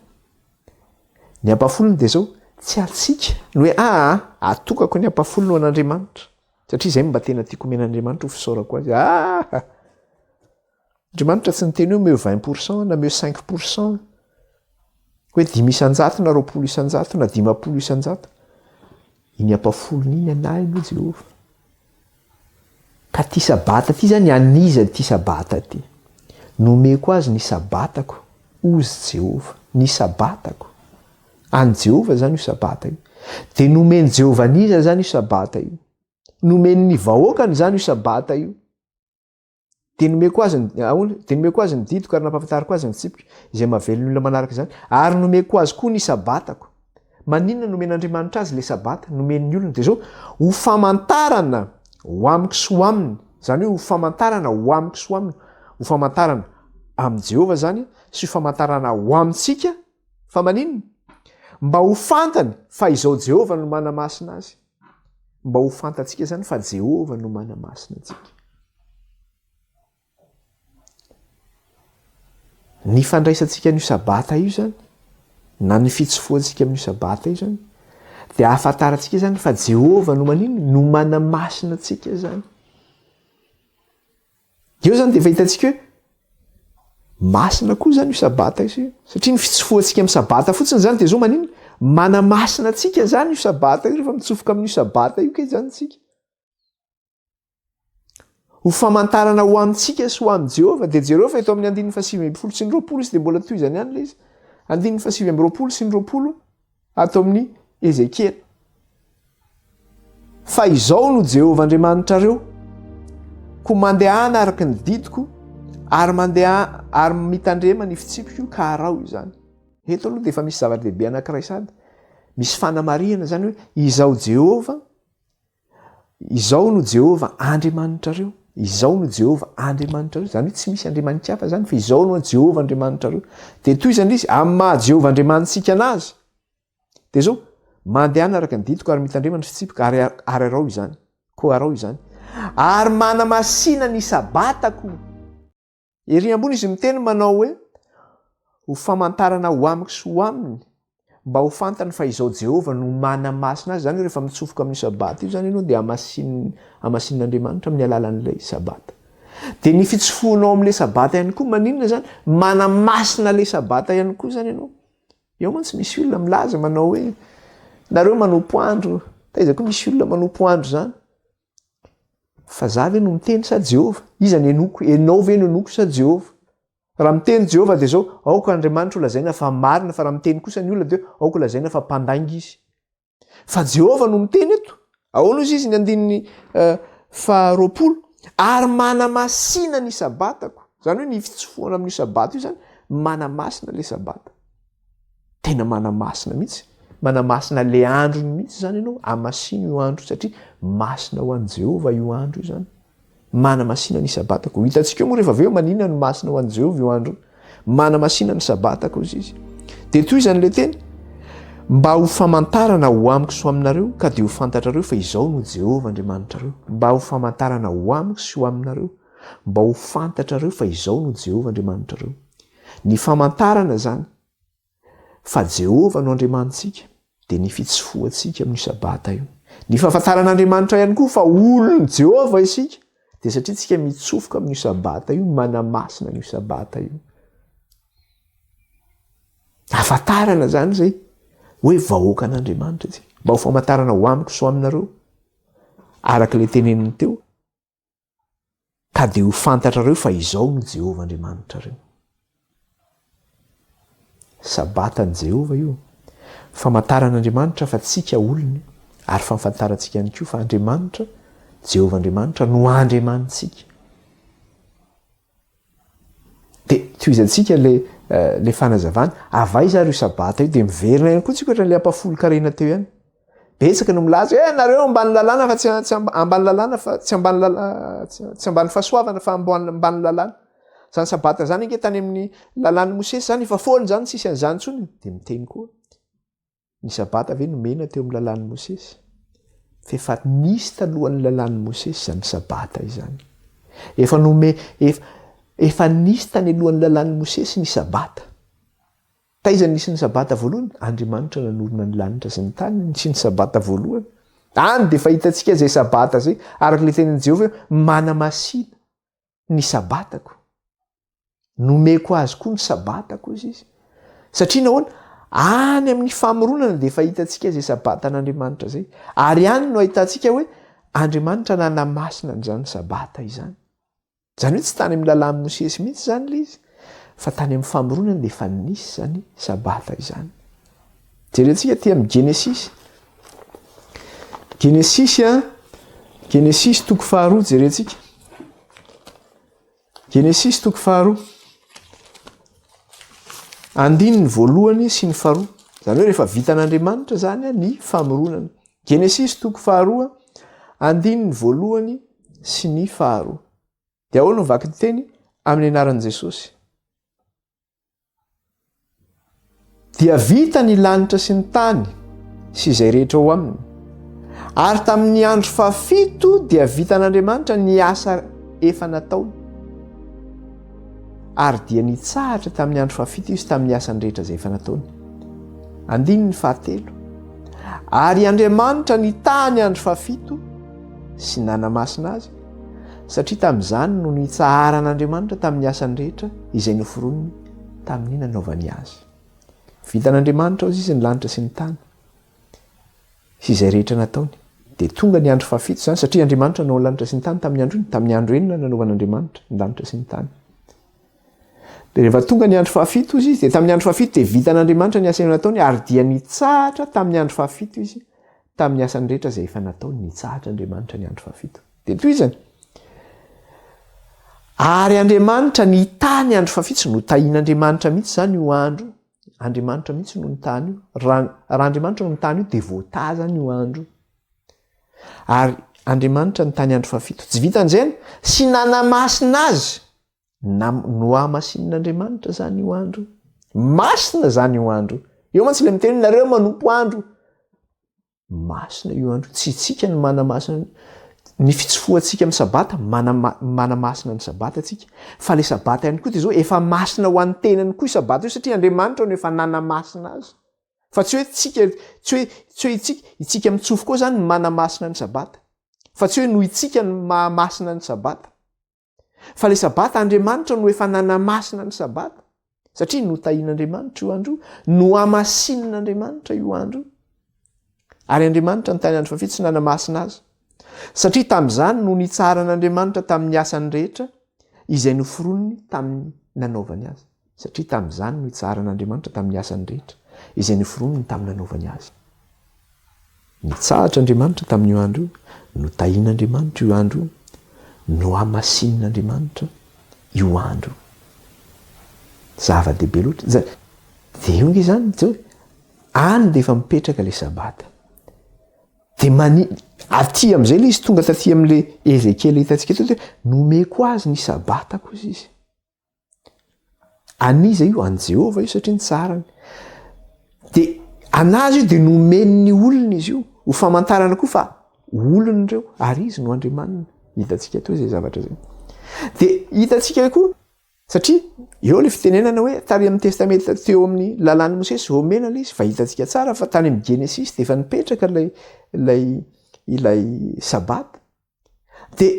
Ny ampafolony dia zao, tsy antsika ny hoe aa atokako ny ampafolony ho an'Andriamanitra satria izay no mba tena tiako omen'Andriamanitra ho fisaorako azy. Aa! Andriamanitra tsy niteny hoe omeo 20 pourcent na omeo 5 pourcent, hoe 5% na 20% na 50%. Iny ampafolony iny anah aloha Jehovah. Ka ty sabata ty zany an'iza ty sabata ty? Nomeko azy ny sabatako, hozy Jehovah, ny sabatako. An'i Jehovah zany io sabata io. Dia nomen'i Jehovah an'iza zany io sabata io? Nomen'ny vahoakany zany io sabata io. Dia nomeko azy ny, ahoana? Dia nomeko azy ny didiko ary nampahafantariko azy ny fitsipiko, izay mahavelona ny olona manaraka izany, ary nomeko azy koa ny Sabatako. Maninona no nomen'Andriamanitra azy ilay Sabata, nomeny ny olony? Dia izao, ho famantarana ho amiko sy ho aminy, izany hoe ho famantarana ho amiko sy ho aminy, ho famantarana amin'i Jehovah izany, sy ho famantarana ho amintsika, fa maninona? Mba ho fantany fa izao Jehovah no manamasina azy. Mba ho fantatsika izany fa Jehovah no manamasina antsika. Ny fandraisantsika an'io sabata io izany, na ny fitsofohantsika amin'io sabata io izany, dia ahafantarantsika izany fa Jehovah no maninona? No manamasina antsika izany. Eo zany dia efa hitantsika hoe masina koa zany io sabata io satria ny fitsofohantsika amin'ny sabata fotsiny zany dia zao maninona? Manamasina antsika zany io sabata io rehefa mitsofoka amin'io sabata io kay zany tsika. Ho famantarana ho amintsika sy ho amin'i Jehovah dia jereo fa eto amin'ny andininy fahasivy ambin'ny folo sy ny 20 izy dia mbola tohizany ihany ilay izy. Andininy fahasivy amby 20 sy ny 20 ato amin'ny Ezekiela. Fa izao no Jehovah Andriamanitrareo, koa mandehana araka ny didiko ary mandeha ary mitandrema ny fitsipiko ka araho izany. Eto aloha dia efa misy zava-dehibe anankiray sady. Misy fanamarihana izany hoe izao Jehovah, izao no Jehovah Andriamanitrareo, izao no Jehovah Andriamanitrareo. Izany hoe tsy misy andriamani-kafa izany fa izao no Jehovah Andriamanitrareo. Dia tohizana izy amin'ny maha Jehovah Andriamanitsika anazy. Dia izao, mandehana araka ny didiko ary mitandrema ny fitsipiko ary ary araho izany. Koa araho izany. Ary manamasina ny sabatako. Ery ambony izy miteny manao hoe, ho famantarana ho amiko sy ho aminy, mba ho fantany fa izao Jehovah no manamasina azy. Izany hoe rehefa mitsofoka amin'io sabata io izany ianao dia hamasin, hamasinin'Andriamanitra amin'ny alalan'ilay sabata. Dia ny fitsofohanao amin'ilay sabata ihany koa maninona izany? Manamasina ilay sabata ihany koa izany ianao. Eo mantsy misy olona milaza manao hoe nareo manompo andro, taiza koa misy olona manompo andro zany? Fa za ve no miteny sa Jehovah? Iza no henoko? Enao ve no henoko sa Jehovah? Raha miteny Jehovah dia zao, aoka Andriamanitra ho lazaina fa marina, fa raha miteny kosa ny olona dia aoka ho lazaina fa mpandainga izy. Fa Jehovah no miteny eto. Ahoana ozy izy ny andininy eh, faharoapolo? Ary manamasina ny sabatako. Izany hoe ny fitsofohana amin'io sabata io zany, manamasina le sabata. Tena manamasina mihitsy. Manamasina le androny mihitsy zany ianao, amasino io andro satria masina ho an'i Jehovah io andro io zany. Manamasina ny Sabatako. Ho hitantsika eo moa rehefa avy eo maninona no masina ho an'i Jehovah io andro io. Manamasina ny Sabatako, hoy izy. Dia tohizany ilay teny, Mba ho famantarana ho amiko sy ho aminareo, ka dia ho fantatrareo fa izaho no Jehovah Andriamanitrareo. Mba ho famantarana ho amiko sy ho aminareo, mba ho fantatrareo fa izaho no Jehovah Andriamanitrareo. Ny famantarana izany fa Jehovah no Andriamanitsika, dia ny fitsofohantsika amin'io Sabata io. Ny fahafantaran'Andriamanitra ihany koa fa olon'i Jehovah isika, dia satria tsika mitsofoka amin'io Sabata io, manamasina an'io Sabata io. Ahafantarana izany izay hoe vahoakan'Andriamanitra isika. Mba ho famantarana ho amiko sy ho aminareo, araka ilay teneniny teo, Ka dia ho fantatrareo fa Izaho no Jehovah Andriamanitrareo. Sabatan'i Jehovah io. Famantaran'Andriamanitra fa tsika olony, ary fahafantarantsika ihany koa fa Andriamanitra, Jehovah Andriamanitra, no Andriamanitsika. Dia tohizantsika le le fanazavana, avy aiza ary io sabata io? Dia miverina ihany koa tsika ohatran'ilay ampahafolon-karena teo ihany. Betsaka no milaza hoe nareo ambany lalàna fa tsy tsy ambany lalàna fa tsy ambany lalàna tsy ambany fahasoavana fa ambany lalàna. Zany sabata zany ange tany amin'ny lalàn'i Mosesy zany efa foana zany tsisy an'izany intsony. Dia miteny koa. Ny Sabata ve nomena teo amin'ny Lalàn'i Mosesy? F'efa nisy talohan'ny Lalàn'i Mosesy izany Sabata izany. Efa nome, efa, efa nisy tany alohan'ny Lalàn'i Mosesy ny Sabata. Taiza nisy ny Sabata voalohany? Andriamanitra nanorina ny lanitra sy ny tany nisy ny Sabata voalohany. Any dia efa hitantsika izay Sabata izay, araka ilay tenin'i Jehovah hoe manamasina ny Sabatako. Nomeko azy koa ny Sabatako, hoy izy. Satria nahoana? Any amin'ny famoronana dia efa hitantsika izay Sabatan'Andriamanitra izay. Ary any no ahitantsika hoe Andriamanitra nanamasina an'izany Sabata izany. Izany hoe tsy tany amin'ny lalàn'i Mosesy mihitsy izany ilay izy, fa tany amin'ny famoronana dia efa nisy izany Sabata izany. Jerentsika aty amin'ny Genesisy. Genesisy a, Genesisy toko faharoa jerentsika. Genesisy toko faharoa. Andininy voalohany sy ny faharoa. Izany hoe rehefa vitan'Andriamanitra izany ny famoronana. Genesisy toko faharoa, andininy voalohany sy ny faharoa. Dia ahoana no vaky ny teny amin'ny anaran'i Jesosy? Dia vita ny lanitra sy ny tany sy izay rehetra ao aminy. Ary tamin'ny andro fahafito dia vitan'Andriamanitra ny asa efa nataony. Ary dia nitsahatra tamin'ny andro fahafito izy tamin'ny asany rehetra izay efa nataony. Andininy fahatelo. Ary Andriamanitra nitaha ny andro fahafito sy nanamasina azy, satria tamin'izany no nitsaharan'Andriamanitra tamin'ny asany rehetra izay noforoniny tamin'ny nanaovany azy. Vitan'Andriamanitra hozy izy ny lanitra sy ny tany sy izay rehetra nataony. Dia tonga ny andro fahafito izany satria Andriamanitra nanao ny lanitra sy ny tany tamin'ny andro iny, tamin'ny andro enina nanaovan'Andriamanitra ny lanitra sy ny tany. Dia rehefa tonga ny andro fahafito hozy izy, dia tamin'ny andro fahafito dia vitan'Andriamanitra ny asa nataony ary dia nitsahatra tamin'ny andro fahafito izy tamin'ny asany rehetra izay efa nataony, nitsahatra Andriamanitra ny andro fahafito. Dia tohizany. Ary Andriamanitra nitahy ny andro fahafito, tsy notahian'Andriamanitra mihitsy izany io andro io. Andriamanitra mihitsy no nitahy an'io. Raha, raha Andriamanitra no nitahy an'io dia voatahy izany io andro io. Ary Andriamanitra nitahy ny andro fahafito. Tsy vitan'izay, sy nanamasina azy. Na, nohamasinin'Andriamanitra izany io andro io. Masina izany io andro io. Eo mantsy ilay miteny hoe nareo manompo andro. Masina io andro io. Tsy isika no manamasina ny fitsofohantsika amin'ny sabata, manamasina ny sabata tsika. Fa ilay sabata ihany koa dia izao, efa masina ho an'ny tenany koa io sabata io satria Andriamanitra no efa nanamasina azy. Fa tsy hoe tsika, tsy hoe, tsy hoe itsika, itsika mitsofoka koa izany no manamasina ny sabata. Fa tsy hoe noho itsika no mahamasina ny sabata. Fa ilay Sabata, Andriamanitra no efa nanamasina ny Sabata, satria notahian'Andriamanitra io andro io, nohamasinin'Andriamanitra io andro io. Ary Andriamanitra nitahy ny andro fahafito sy nanamasina azy. Satria tamin'izany no nitsaharan'Andriamanitra tamin'ny asany rehetra izay noforoniny tamin'ny nanaovany azy. Satria tamin'izany no nitsaharan'Andriamanitra tamin'ny asany rehetra izay noforoniny tamin'ny nanaovany azy. Nitsahatra Andriamanitra tamin'io andro io, notahian'Andriamanitra io andro io, nohamasinin'Andriamanitra io andro io. Zava-dehibe loatra. Dia eo ange izany, any dia efa mipetraka ilay Sabata. Dia mani-, Aty amin'izay ilay izy tonga taty amin'ilay Ezekiela hitantsika teo dia nomeko azy ny sabatako hozy izy. An'iza io? An'i Jehovah io satria nitsarany. Dia anazy io dia nomeny ny olona izy io ho famantarana koa fa olony ireo ary izy no Andriamaniny. Hitantsika teo izay zavatra izay. Dia hitantsika koa satria eo ilay fitenenana hoe tary amin'ny testamenta teo amin'ny lalàn'i Mosesy vao omena ilay izy fa hitantsika tsara fa tany amin'ny Genesisy dia efa nipetraka ilay ilay ilay sabata. Dia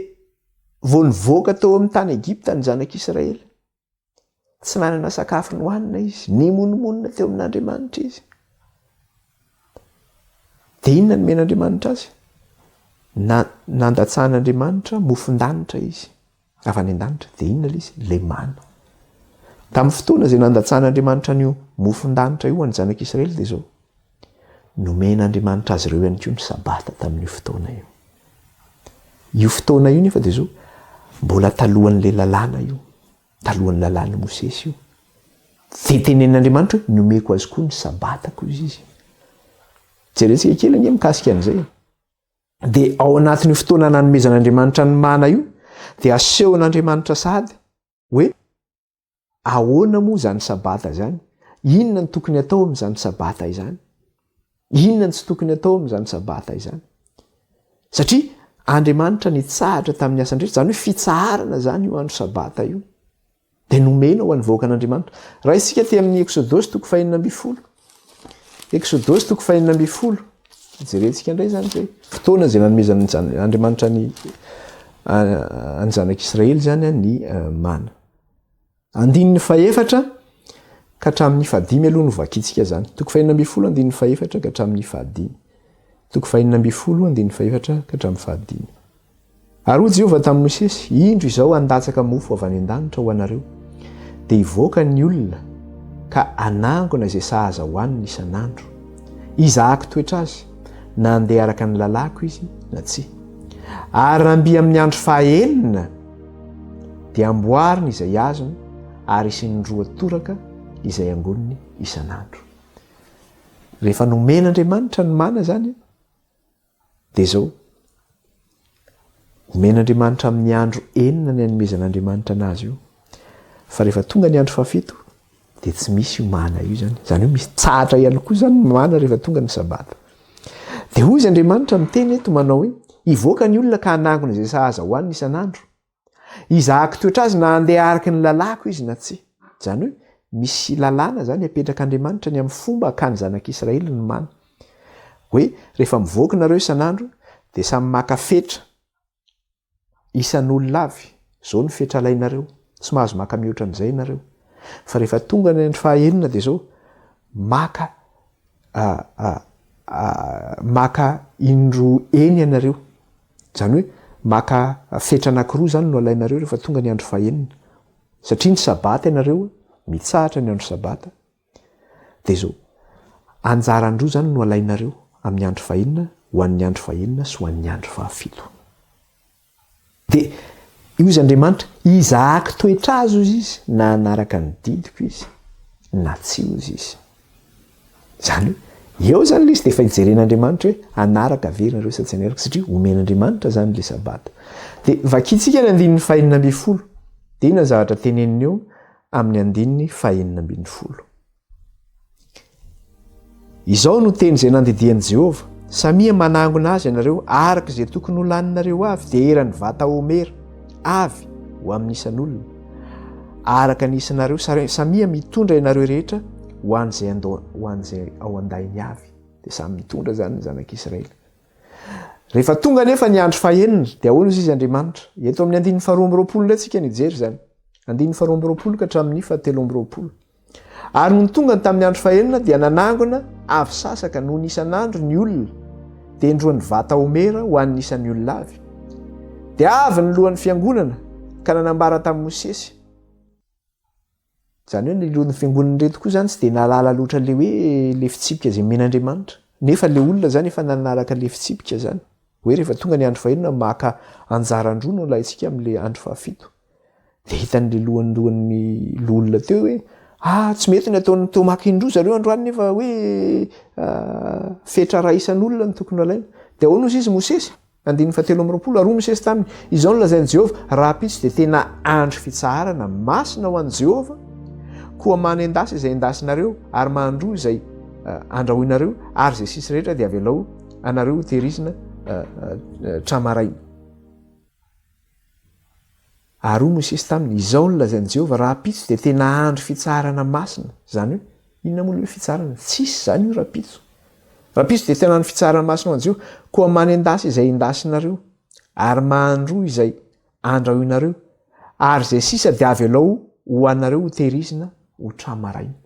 vao nivoaka tao amin'ny tany Egypta ny zanak'Israely, tsy nanana sakafo nohanina izy, nimonomonona teo amin'Andriamanitra izy. Dia inona no nomen'Andriamanitra azy? Na, nandatsahan'Andriamanitra mofon-danitra izy, avy any an-danitra. Dia inona ilay izy? Ilay mana. Tamin'ny fotoana izay nandatsahan'Andriamanitra an'io mofon-danitra io ho an'ny zanak'Israely dia izao, Nomen'Andriamanitra azy ireo ihany koa ny Sabata tamin'io fotoana io. Io fotoana io nefa dia izao, mbola talohan'ilay lalàna io, talohan'ny lalàn'i Mosesy io. Dia tenenin'Andriamanitra hoe nomeko azy koa ny Sabatako izy izy. Jerentsika kely ange mikasika an'izay. Dia ao anatin'io fotoana nanomezan'Andriamanitra ny mana io, dia asehon'Andriamanitra sahady hoe Ahoana moa izany Sabata izany? Inona no tokony hatao amin'izany Sabata izany? Inona no tsy tokony hatao amin'izany Sabata izany? Satria Andriamanitra nitsahatra tamin'ny asany rehetra, izany hoe fitsaharana izany io andro Sabata io. Dia nomena ho an'ny vahoakan'Andriamanitra. Raha isika aty amin'ny Eksodosy toko fahenina ambin'ny folo. Eksodosy toko fahenina ambin'ny folo. Jerentsika indray izany izay fotoana izay nanomezan'Andriamanitra ny an'ny zanak'Israely izany ny mana. Andininy fahefatra ka hatramin'ny fahadimy aloha no vakintsika izany. Toko fahenina ambin'ny folo andininy fahefatra ka hatramin'ny fahadimy. Toko fahenina ambin'ny folo andininy fahefatra ka hatramin'ny fahadimy. Ary hoy Jehovah tamin'i Mosesy, Indro izao handatsaka mofo avy any an-danitra ho anareo, dia hivoaka ny olona ka hanangona izay sahaza hohaniny isan'andro. Hizahako toetra azy, na handeha araka ny lalàko izy na tsia. Ary raha mby amin'ny andro fahaenina, dia amboariny izay azony ary isiany roa toraka izay angoniny isan'andro. Rehefa nomen'Andriamanitra ny mana izany, Dia izao, omen'Andriamanitra amin'ny andro enina ny anomezan'Andriamanitra anazy io. Fa rehefa tonga ny andro fahafito, dia tsy misy io mana io izany. Izany hoe misy tsahatra ihany koa izany ny mana rehefa tonga ny sabata. Dia hoy izy Andriamanitra miteny eto manao hoe, hivoaka ny olona ka hanangona izay sahaza hohaniny isan'andro. Hizahako toetra azy na handeha araka ny lalàko izy na tsia. Izany hoe misy lalàna izany apetrak'Andriamanitra ny amin'ny fomba hakan'ny zanak'Israely ny mana. Hoe rehefa mivoaka nareo isan'andro dia samy maka fetra isan'olona avy, izao ny fetra alainareo, tsy mahazo maka mihoatra an'izay ianareo. Fa rehefa tonga ny andro fahaenina dia izao, maka maka indroa eny ianareo. Izany hoe maka fetra anankiroa izany no alainareo rehefa tonga ny andro fahenina. Satria ny sabata ianareo, mitsahatra ny andro sabata, dia izao, anjaran-droa izany no alainareo amin'ny andro fahenina ho an'ny andro fahenina sy ho an'ny andro fahafito. Dia hoy izy Andriamanitra, hizahako toetra azy hozy izy, na hanaraka ny didiko izy, na tsia hozy izy. Izany hoe, eo izany ilay izy dia efa hijeren'Andriamanitra hoe hanaraka ve nareo sa tsy hanaraka, satria omen'Andriamanitra izany ilay sabata. Dia vakintsika ny andininy fahenina ambin'ny folo. Dia inona ny zavatra teneniny eo amin'ny andininy fahenina ambin'ny folo? Izao no teny izay nandidian'i Jehovah, Samia manangona azy ianareo araka izay tokony ho laninareo avy, dia eran'ny vata homera avy ho amin'ny isan'olona, araka ny isanareo, samia mitondra ianareo rehetra ho an'izay ho an'izay ao an-dainy avy. Dia samy mitondra izany ny zanak'Israely. Rehefa tonga anefa ny andro fahenina, dia ahoana izy Andriamanitra? Eto amin'ny andininy faharoa amby roapolo indray tsika ny hijery izany. Andininy faharoa amby roapolo ka hatramin'ny fahatelo amby roapolo. Ary nony tonga ny tamin'ny andro fahenina dia nanangona avy sasaka noho ny isan'andro ny olona, dia indroan'ny vata homera ho an'ny isan'ny olona avy. Dia avy ny lohan'ny fiangonana ka nanambara tamin'i Mosesy. Izany hoe ny lohan'ny fiangonana ireto koa izany tsy dia nahalala loatra ilay hoe ilay fitsipika izay omen'Andriamanitra. Nefa ilay olona izany efa nanaraka ilay fitsipika izany. Hoe rehefa tonga ny andro fahenina maka anjaran-droa no alaintsika amin'ilay andro fahafito. Dia hitan'ilay lohandohan'ny loholona teo hoe ah tsy mety ny ataon'ny teo maka indroa zareo androany nefa hoe fetra iray isan'olona no tokony alaina. Dia ahoana hozy izy Mosesy? Andininy fahatelo amby 20, Ary hoy Mosesy taminy, Izao no lazain'i Jehovah, Rahampitso dia tena andro fitsaharana masina ho an'i Jehovah, koa manendasa izay endasinareo, ary mahandroa izay andrahoinareo, ary izay sisa rehetra dia avelao anareo hotehirizina tra-maraina. Ary hoy Mosesy taminy, Izao no lazain'i Jehovah, Rahampitso dia tena andro fitsaharana masina. Izany hoe, inona moa ilay hoe fitsaharana? Tsisy izany io rahampitso. Rahampitso dia tena andro fitsaharana masina ho an'i Jehovah. Koa manendasa izay endasinareo, ary mahandroa izay andrahoinareo, ary izay sisa dia avelao ho anareo hotehirizina ho tra-maraina.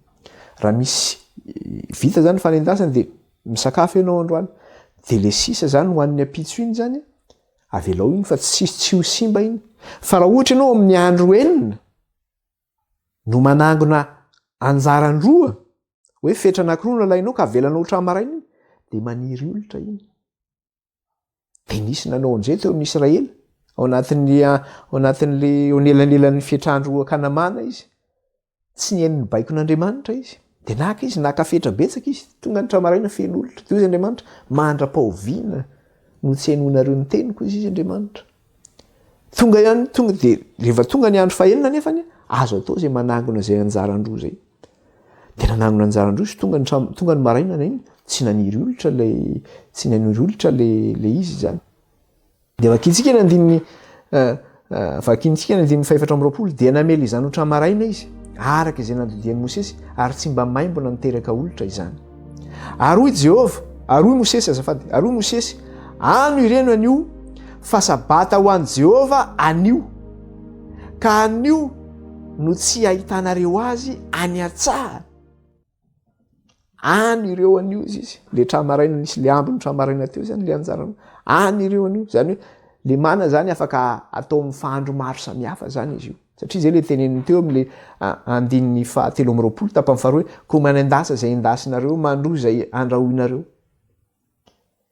Raha misy vita izany ny fanendasana dia misakafo ianao androany, dia ilay sisa izany ho an'ny ampitso iny izany, Avelao iny fa tsy tsy ho simba iny. Fa raha ohatra ianao amin'ny andro enina no manangona anjaran-droa, hoe fetra anankiroa no alainao ka avelanao hatramin'ny maraina iny, dia maniry olitra iny. Dia nisy nanao an'izay teo amin'ny Israely, ao anatin'ny ao anatin'le eo anelanelan'ny fetr'andro Kanamana izy. Tsy nihaino ny baikon'Andriamanitra izy. Dia naka izy, naka fetra betsaka izy. Tonga ny tramaraina feno olitra. Dia hoy Andriamanitra, mandra-pahoviana no tsy henoinareo ny teniko, hoy izy Andriamanitra. Tonga ihany, tonga dia rehefa tonga ny andro fahenina nefany, azo atao izay manangona izay anjaran-droa izay. Dia nanangona anjaran-droa izy, tonga ny tonga ny maraina iny, tsy naniry olitra ilay tsy naniry olitra ilay ilay izy izany. Dia vakintsika ny andininy vakintsika ny andininy fahefatra amby 20 dia namely izany ho tra-maraina izy araka izay nandidian'i Mosesy ary tsy mba maimbo na niteraka olitra izany. Ary hoy Jehovah, ary hoy Mosesy azafady, ary hoy Mosesy, ano ireny anio fa sabata ho an'i Jehovah anio. Ka anio no tsy ahitanareo azy any an-tsaha. Any ireo anio izy izy, le tra-maraina nisy le ambiny tra-maraina teo zany le anjarany. Any ireo anio, zany hoe le mana zany afaka atao amin'ny fahandro maro samihafa zany izy io. Satria zay le teneniny teo am'le andininy fahatelo amby 20 tapany faharoa hoe koa manendasa izay endasinareo, mandroa izay andrahoinareo.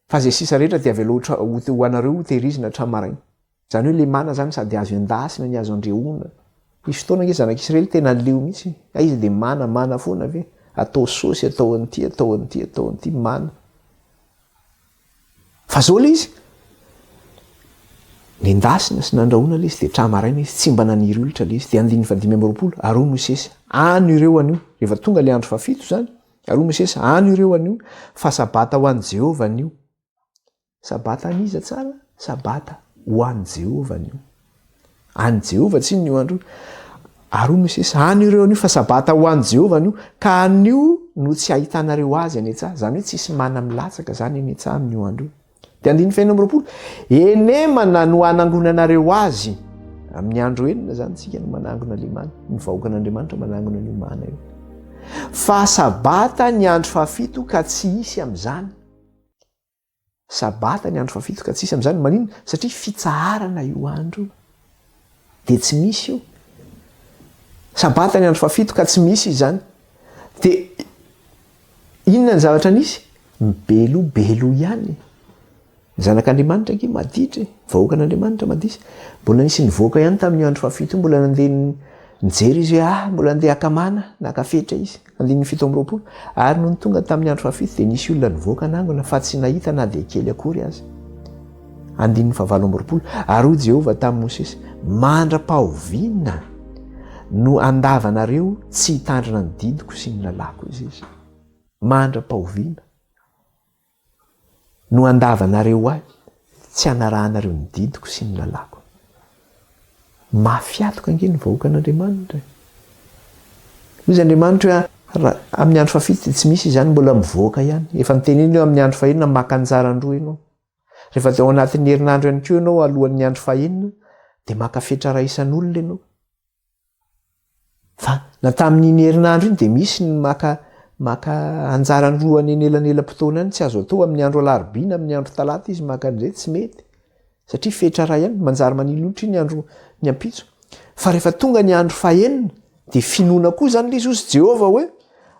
Fa izay sisa rehetra dia avelao ho anareo ho tehirizina hatramin'ny maraina. Izany hoe le mana zany sady azo endasina ny azo andrehoana. Nisy fotoana ange zanak'Israely tena leo mihitsy. Aiza dia mana, mana foana ve? Atao saosy, atao an'ity, atao an'ity, atao an'ity, mana. Fa zao le izy, nendasina sy nandrahoana le izy dia tra-maraina izy, tsy mba naniry olitra le izy. Dia andininy fahadimy amby 20, ary hoy Mosesy, ano ireo anio. Rehefa tonga le andro fahafito zany, Ary hoy Mosesy, Ano ireo anio, fa Sabata ho an'i Jehovah anio. Sabata an'iza tsara? Sabata ho an'i Jehovah anio. An'i Jehovah tsinona io andro io. Ary hoy Mosesy, Ano ireo anio, fa Sabata ho an'i Jehovah anio, ka anio no tsy hahitanareo azy any an-tsaha. Izany hoe tsisy mana milatsaka izany eny an-tsaha amin'io andro io. Dia andininy fahenina amby 20, Enemana no hanangonanareo azy. Amin'ny andro enina izany tsika no manangona le mana, ny vahoakan'Andriamanitra manangona an'io mana io. Fa sabata ny andro fahafito ka tsy hisy amin'izany. Sabata ny andro fahafito ka tsy hisy amin'izany. Maninona? Satria fitsaharana io andro io. Dia tsy misy io. Sabata ny andro fahafito ka tsy misy izany. Dia Inona ny zavatra nisy? Mibeloha beloha ihany. Ny zanak'Andriamanitra ange maditra e, vahoakan'Andriamanitra maditra. Mbola nisy nivoaka ihany tamin'io andro fahafito io, mbola nandeha nijery izy hoe ah, mbola andeha haka mana, naka fetra izy. Andininy 27. Ary nony tonga tamin'ny andro fahafito dia nisy olona nivoaka nangona fa tsy nahita na dia kely akory aza. Andininy fahavalo amby 20. Ary hoy Jehovah tamin'i Mosesy, Mandra-pahoviana no handavanareo tsy hitandrina ny didiko sy ny lalàko? Izy izy. Mandra-pahoviana no handavanareo ahy tsy hanarahanareo ny didiko sy ny lalàko? Mafy atoka ange ny vahoakan'Andriamanitra e. Hoy izy Andriamanitra hoe raha amin'ny andro fahafito dia tsy misy izany mbola mivoaka ihany. Efa niteneniny hoe amin'ny andro fahenina maka anjaran-droa ianao. Rehefa ao anatin'ny herinandro ihany koa ianao alohan'ny andro fahenina dia maka fetra iray isan'olona ianao. Fa na tamin'iny herinandro iny dia misy ny maka maka anjarany roa any anelanelam-potoana any, tsy azo atao amin'ny andro alarobia na amin'ny andro talata izy maka an'izay, tsy mety. Satria fetra iray ihany, manjary manilolotra iny andro ny ampitso. Fa rehefa tonga ny andro fahenina dia finoana koa izany ilay izy hozy Jehovah hoe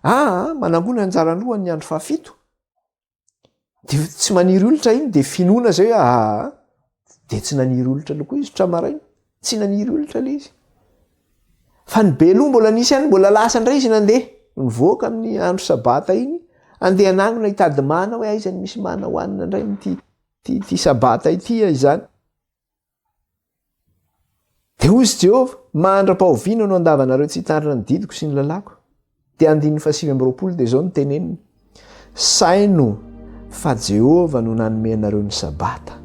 aa manangona anjarany roa ny andro fahafito. Dia tsy maniry olitra iny dia finoana zay hoe aa dia tsy naniry olitra aloha koa izy tramaraina, tsy naniry olitra le izy. Fa ny be loha mbola nisy ihany, mbola lasa indray izy nandeha, nivoaka amin'ny andro sabata iny, andeha hanangona hitady mana hoe aiza ny misy mana hohanina indray amin'ity. Ity Sabata ity izany. Dia hoy izy Jehovah, Mandra-pahoviana no handavanareo tsy hitandrina ny didiko sy ny lalàko? Dia andininy fahasivy amby 20 dia izao no teneniny, Saino fa Jehovah no nanome anareo ny Sabata.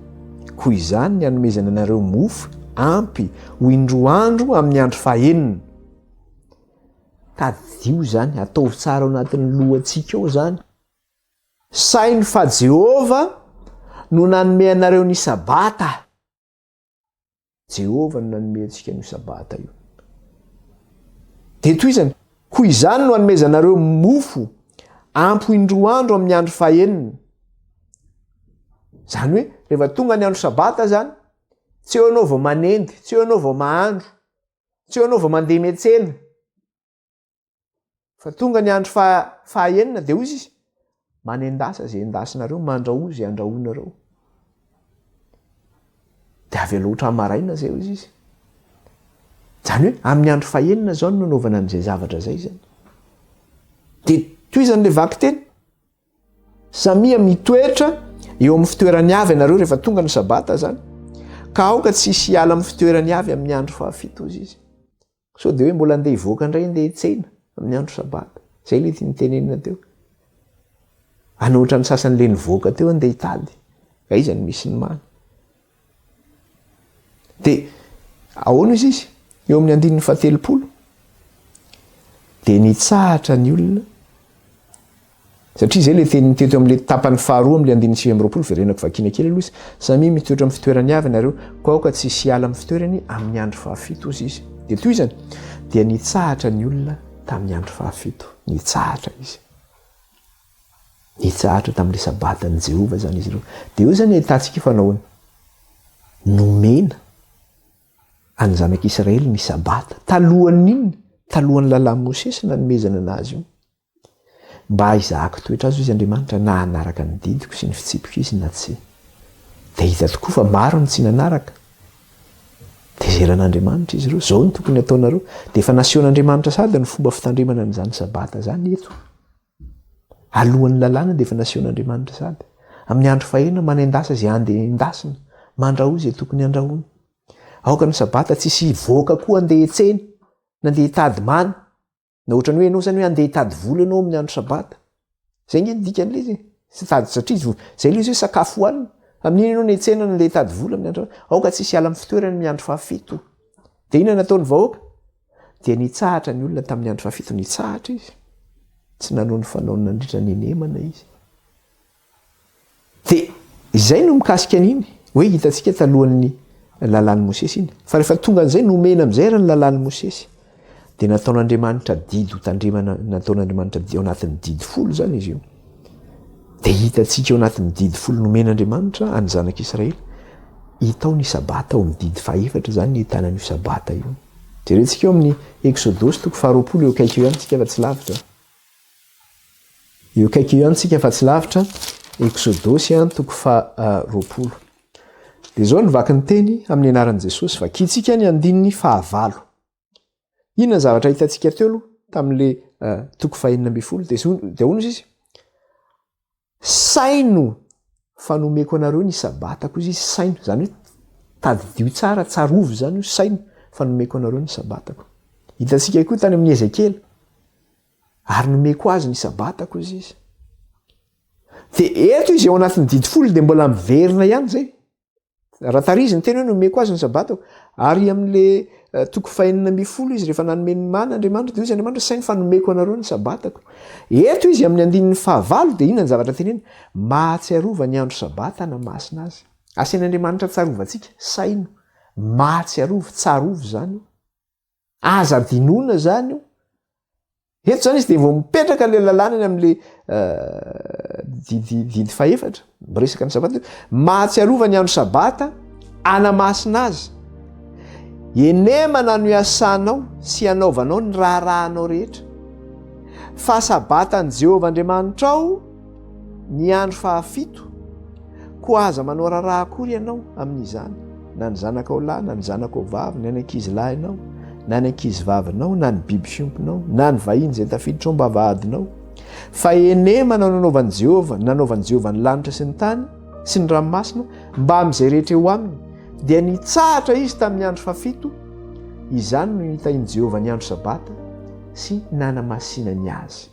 Koa izany ny hanomezany anareo mofo ampy ho indroa andro amin'ny andro fahenina. Tadidio izany, ataovy tsara ao anatin'ny lohantsika ao izany. Saino fa Jehovah no nanome anareo ny Sabata. Jehovah no nanome antsika an'io Sabata io. Dia tohizany, koa izany no hanomezanareo mofo ampy ho indroa andro amin'ny andro fahenina. Izany hoe, rehefa tonga ny andro Sabata izany, tsy eo ianao vao manendy, tsy eo ianao vao mahandro, tsy eo ianao vao mandeha miantsena. Fa tonga ny andro faha enina dia hoy izy, manendasa izay endasinareo, mandrahoa izay andrahoinareo. Dia avy aloha hatramin'ny maraina izay hoy izy. Izany hoe amin'ny andro fahenina izao no nanaovana an'izay zavatra izay izany. Dia tohizany ilay vakiteny. Samia mitoetra eo amin'ny fitoerany avy ianareo rehefa tonga ny sabata izany. Ka aoka tsy hisy hiala amin'ny fitoerany avy amin'ny andro fahafito hoy izy. Sao dia hoe mbola andeha hivoaka indray andeha hitsena amin'ny andro sabata. Izay ilay tiany tenenina teo. Any ohatran'ny sasany ilay nivoaka teo andeha hitady. Aiza no misy ny mana? Dia ahoana izy izy? Eo amin'ny andininy fahatelopolo. Dia nitsahatra ny olona Satria izay ilay teniny teto amin'ilay tapany faharoa amin'ilay andininy 29, verenako vakiana kely aloha izy, Samia mitoetra amin'ny fitoerany avy ianareo, koa aoka tsy hisy hiala amin'ny fitoerany amin'ny andro fahafito, hozy izy. Dia tohizany, dia nitsahatra ny olona tamin'ny andro fahafito. Nitsahatra izy. Nitsahatra tamin'ilay sabatan'i Jehovah izany izy ireo. Dia eo izany ahitantsika fa nahoana? Nomena an'ny zanak'Israely ny sabata. Talohan'ny inona? Talohan'ny lalàn'i Mosesy nanomezana anazy io. Mba hizahako toetra azy, hoy izy, Andriamanitra, na hanaraka ny didiko sy ny fitsipiko izy na tsia. Dia hita tokoa fa maro ny tsy nanaraka. Tezeran'Andriamanitra izy ireo. Izao no tokony hataonareo. Dia efa nasehon'Andriamanitra sady ny fomba fitandremana an'izany Sabata izany eto. Alohan'ny lalàna dia efa nasehon'Andriamanitra sady. Amin'ny andro fahenina, manendasa izay andeha endasina, mandrahoa izay tokony handrahoina. Aoka ny Sabata tsy hisy hivoaka koa andeha hiantsena, na andeha hitady mana. Na ohatran'ny hoe ianao zany hoe andeha hitady vola ianao amin'ny andro sabata. Zay nge ny dikan'ilay izy e. Tsy hitady satria izy zay ilay izy hoe sakafo hohanina. Amin'iny ianao niantsena no andeha hitady vola amin'ny andro aoka tsy hisy hiala amin'ny fitoerany amin'ny andro fahafito. Dia inona nataon'ny vahoaka? Dia nitsahatra ny olona tamin'ny andro fahafito, nitsahatra izy. Tsy nanao ny fanaony nandritra ny henemana izy. Dia izay no mikasika an'iny, hoe hitantsika talohan'ny lalàn'i Mosesy iny. Fa rehefa tonga an'izay, nomena amin'izay ary ny lalàn'i Mosesy. Dia nataon'Andriamanitra didy ho tandremana, nataon'Andriamanitra didy ao anatin'ny didy folo izany izy io. Dia hitantsika ao anatin'ny didy folo nomen'Andriamanitra an'ny zanak'Israely, hita ao ny sabata, ao amin'ny didy fahefatra izany ny ahitana an'io sabata io. Jerentsika eo amin'ny Eksodosy toko faharoapolo, eo akaiky eo ihany tsika fa tsy lavitra. Eo akaiky eo ihany tsika fa tsy lavitra, Eksodosy toko faha 20. Dia izao ny vaky ny teny amin'ny anaran'i Jesosy, vakintsika ny andininy fahavalo. Inona ny zavatra hitantsika teo aloha tamin'le eh, toko fahenina ambin'ny folo? Dia dia hono izy, saino fa nomeko anareo ny sabatako izy, saino, izany hoe tadidio tsara, tsarovy izany io, saino fa nomeko anareo ny sabatako. Hitantsika koa tany amin'ny Ezekiela, Ary nomeko azy ny Sabatako, hozy izy. Dia eto izy ao anatin'ny didy folo dia mbola miverina ihany izay. Raha tarizy ny teny hoe nomeko azy ny Sabatako. Ary amin'le eh, toko fahenina ambin'ny folo izy rehefa nanome ny mana Andriamanitra dia hoy izy Andriamanitra saingy fa nomeko anareo ny Sabatako. Eto izy amin'ny andininy fahavalo dia inona ny zavatra teneny? Mahatsiarova ny andro Sabata hanamasina azy. Asain'Andriamanitra tsarovantsika, saino, mahatsiarova, tsarovy izany. Aza adinoina zany io. Eto zany izy dia vao mipetraka le lalàna any amin'le euh, didy didy fahefatra, miresaka ny sabata. Mahatsiarova ny andro sabata, anamasina azy. Enemana no iasanao sy anaovanao ny raharahanao rehetra. Fa sabatan'i Jehovah Andriamanitrao ny andro fahafito. Koa aza manao raharaha akory ianao amin'izany, na ny zanakao lahy, na ny zanakao vavy, na ny ankizilahinao, na ny ankizivavinao, na ny biby fiompinao, na ny vahiny izay tafiditra ao am-bavahadinao. Fa henemana no nanaovan'i Jehovah, nanaovan'i Jehovah ny lanitra sy ny tany, sy ny ranomasina mbamin'izay rehetra eo aminy. Dia nitsahatra izy tamin'ny andro fahafito, izany no nitahian'i Jehovah ny andro sabata sy nanamasinany azy.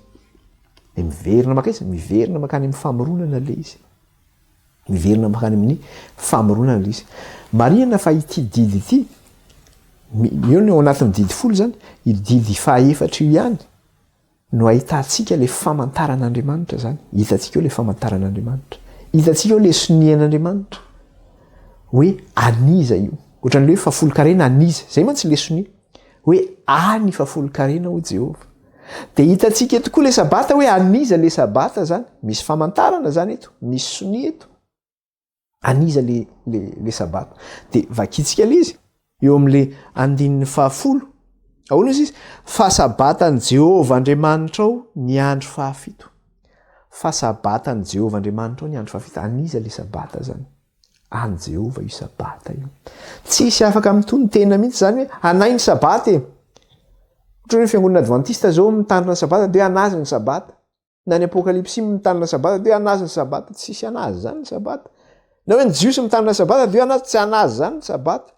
Dia miverina makaiza? Miverina mankany amin'ny famoronana ilay izy. Miverina mankany amin'ny famoronana ilay izy. Marihana fa ity didy ity, eo ny ao anatin'ny didy folo izany, io didy fahaefatra io ihany no ahitantsika ilay famantaran'Andriamanitra izany. Hitantsika eo ilay famantaran'Andriamanitra. Hitantsika eo ilay sonian'Andriamanitra. Hoe an'iza io? Ohatran'ilay hoe fahafolonkarena an'iza? Izay mantsy ilay sonia. Hoe ahy ny fahafolonkarena hoy Jehovah. Dia hitantsika eto koa ilay sabata hoe an'iza ilay sabata izany. Misy famantarana izany eto, misy sonia eto. An'iza le le le sabata. Dia vakintsika ilay izy eo amin'ilay andininy fahafolo. Ahoana izy izy? Fa sabatan'i Jehovah Andriamanitrao ny andro fahafito. Fa sabatan'i Jehovah Andriamanitrao ny andro fahafito. An'iza ilay sabata izany? An'i Jehovah io Sabata io. Tsisy afaka mitono tena mihitsy izany hoe anay ny Sabata e. Ohatra hoe ny fiangonana advantista zao mitandrina ny Sabata dia hoe anazy ny Sabata. Na ny Apokalypsy mitandrina ny Sabata dia hoe anazy ny Sabata. Tsisy anazy izany ny Sabata. Na hoe ny Jiosy mitandrina ny Sabata dia hoe anazy, tsy anazy izany ny Sabata.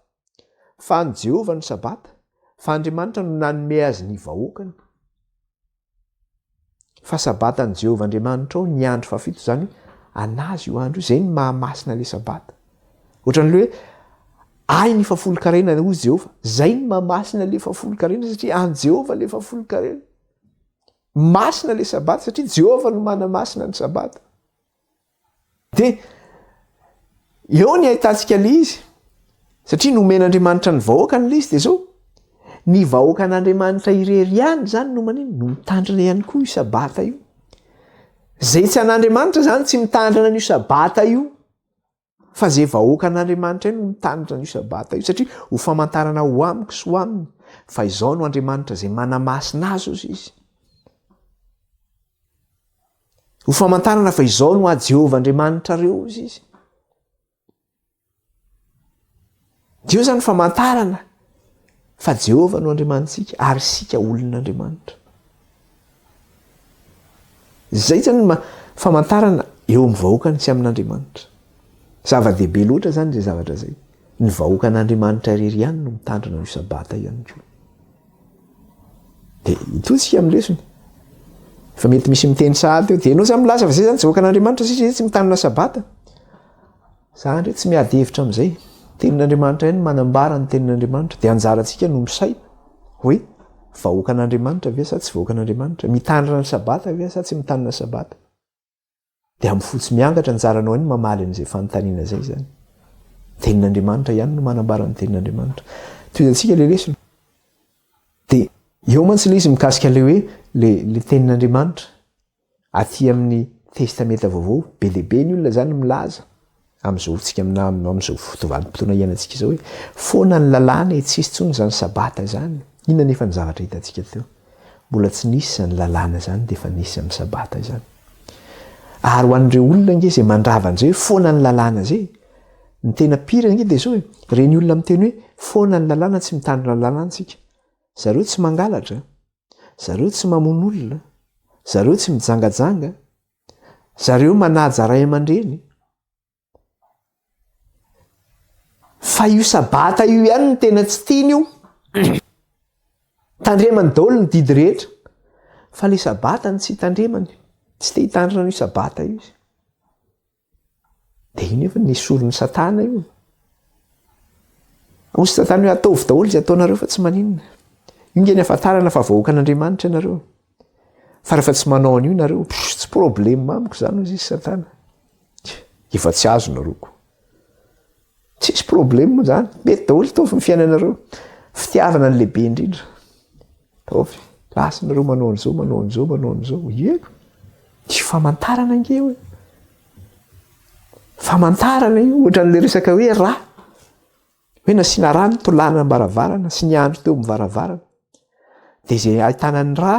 Fa an'i Jehovah ny Sabata. Fa Andriamanitra no nanome azy ny vahoakany. Fa Sabatan'i Jehovah Andriamanitrao ny andro fahafito, izany hoe an'Azy io andro io, izay no mahamasina ilay Sabata. Ohatran'ilay hoe ahy ny fahafolonkarena hoy Jehovah, izay no mahamasina ilay fahafolonkarena satria an'i Jehovah ilay fahafolonkarena. Masina ilay Sabata satria Jehovah no manamasina ny Sabata. Dia eo ny ahitantsika ilay izy, satria nomen'Andriamanitra ny vahoakany ilay izy dia izao, ny vahoakan'Andriamanitra irery ihany izany no manino? No mitandrina ihany koa io sabata io. Izay tsy an'Andriamanitra izany tsy mitandrina an'io sabata io, fa izay vahoakan'Andriamanitra io no mitandrina an'io sabata io, satria ho famantarana ho amiko sy ho aminy fa izao no Andriamanitra izay manamasina azy hozy izy. Ho famantarana fa izao no ahy Jehovah Andriamanitrareo, hozy izy. Dia eo izany famantarana fa Jehovah no Andriamanitsika ary isika olon'Andriamanitra. Izay izany ma famantarana eo amin'ny vahoakany sy amin'Andriamanitra. Zava-dehibe loatra izany izay zavatra izay. Ny vahoakan'Andriamanitra irery ihany no mitandrina io sabata ihany koa. Dia hitohy amin'ny lesona. Fa mety misy miteny sahady eo, dia ianao zany milaza fa zay zany tsy vahoakan'Andriamanitra satria zay tsy mitandrina sabata. Za ndray tsy miady hevitra amin'izay. Tenin'Andriamanitra ihany manambara ny tenin'Andriamanitra. Dia anjarantsika no misaina hoe vahoakan'Andriamanitra ve sa tsy vahoakan'Andriamanitra? Mitandrina ny sabata ve sa tsy mitandrina ny sabata? Dia amin'ny fo tsy miangatra, anjaranao ihany ny mamaly an'izay fanontaniana izay izany. Tenin'Andriamanitra ihany no manambara ny tenin'Andriamanitra. Tohizantsika ilay lesona. Dia eo mantsy ilay izy mikasika ilay hoe le le tenin'Andriamanitra aty amin'ny Testamenta Vaovao, be dia be ny olona izany milaza amin'izao tsika amin'izao vanim-potoana iainantsika izao hoe foana ny lalàna e, tsisy intsony izany sabata izany. Inona anefa ny zavatra hitantsika teo? Mbola tsy nisy izany lalàna izany dia efa nisy amin'ny sabata izany. Ary ho an'ireo olona ange izay mandrava an'izay hoe foana ny lalàna izay, ny tena pire ange dia izao e, ireny olona miteny hoe foana ny lalàna tsy mitandrina ny lalàna isika. Zareo tsy mangalatra, zareo tsy mamono olona, zareo tsy mijangajanga, Zareo manaja ray aman-dreny. Fa io sabata io ihany no tena tsy tiany io. Tandremany daholo ny didy rehetra. Fa le sabata no tsy tandremany. Tsy te hitandrina an'io sabata io izy. Dia io nefa nesorin'i Satana io. Hoy Satana hoe ataovy daholo izay ataonareo fa tsy maninona. Io nge ny ahafantarana fa vahoakan'Andriamanitra ianareo. Fa rehefa tsy manao an'io nareo, pff, tsy problème amiko izany hoy izy Satana. Efa tsy azo nareo ko. Tsisy problème zany, mety daholo ataovy ny fiainanareo. Fitiavana ny lehibe indrindra. Ataovy, lasa nareo manao an'izao, manao an'izao, manao an'izao. Ie, tsy famantarana ange io e. Famantarana io, ohatran'ilay resaka hoe rà. Hoe nasiana rà ny tolàna am-baravarana sy ny andro teo amin'ny varavarana. Dia izay ahitana ny rà,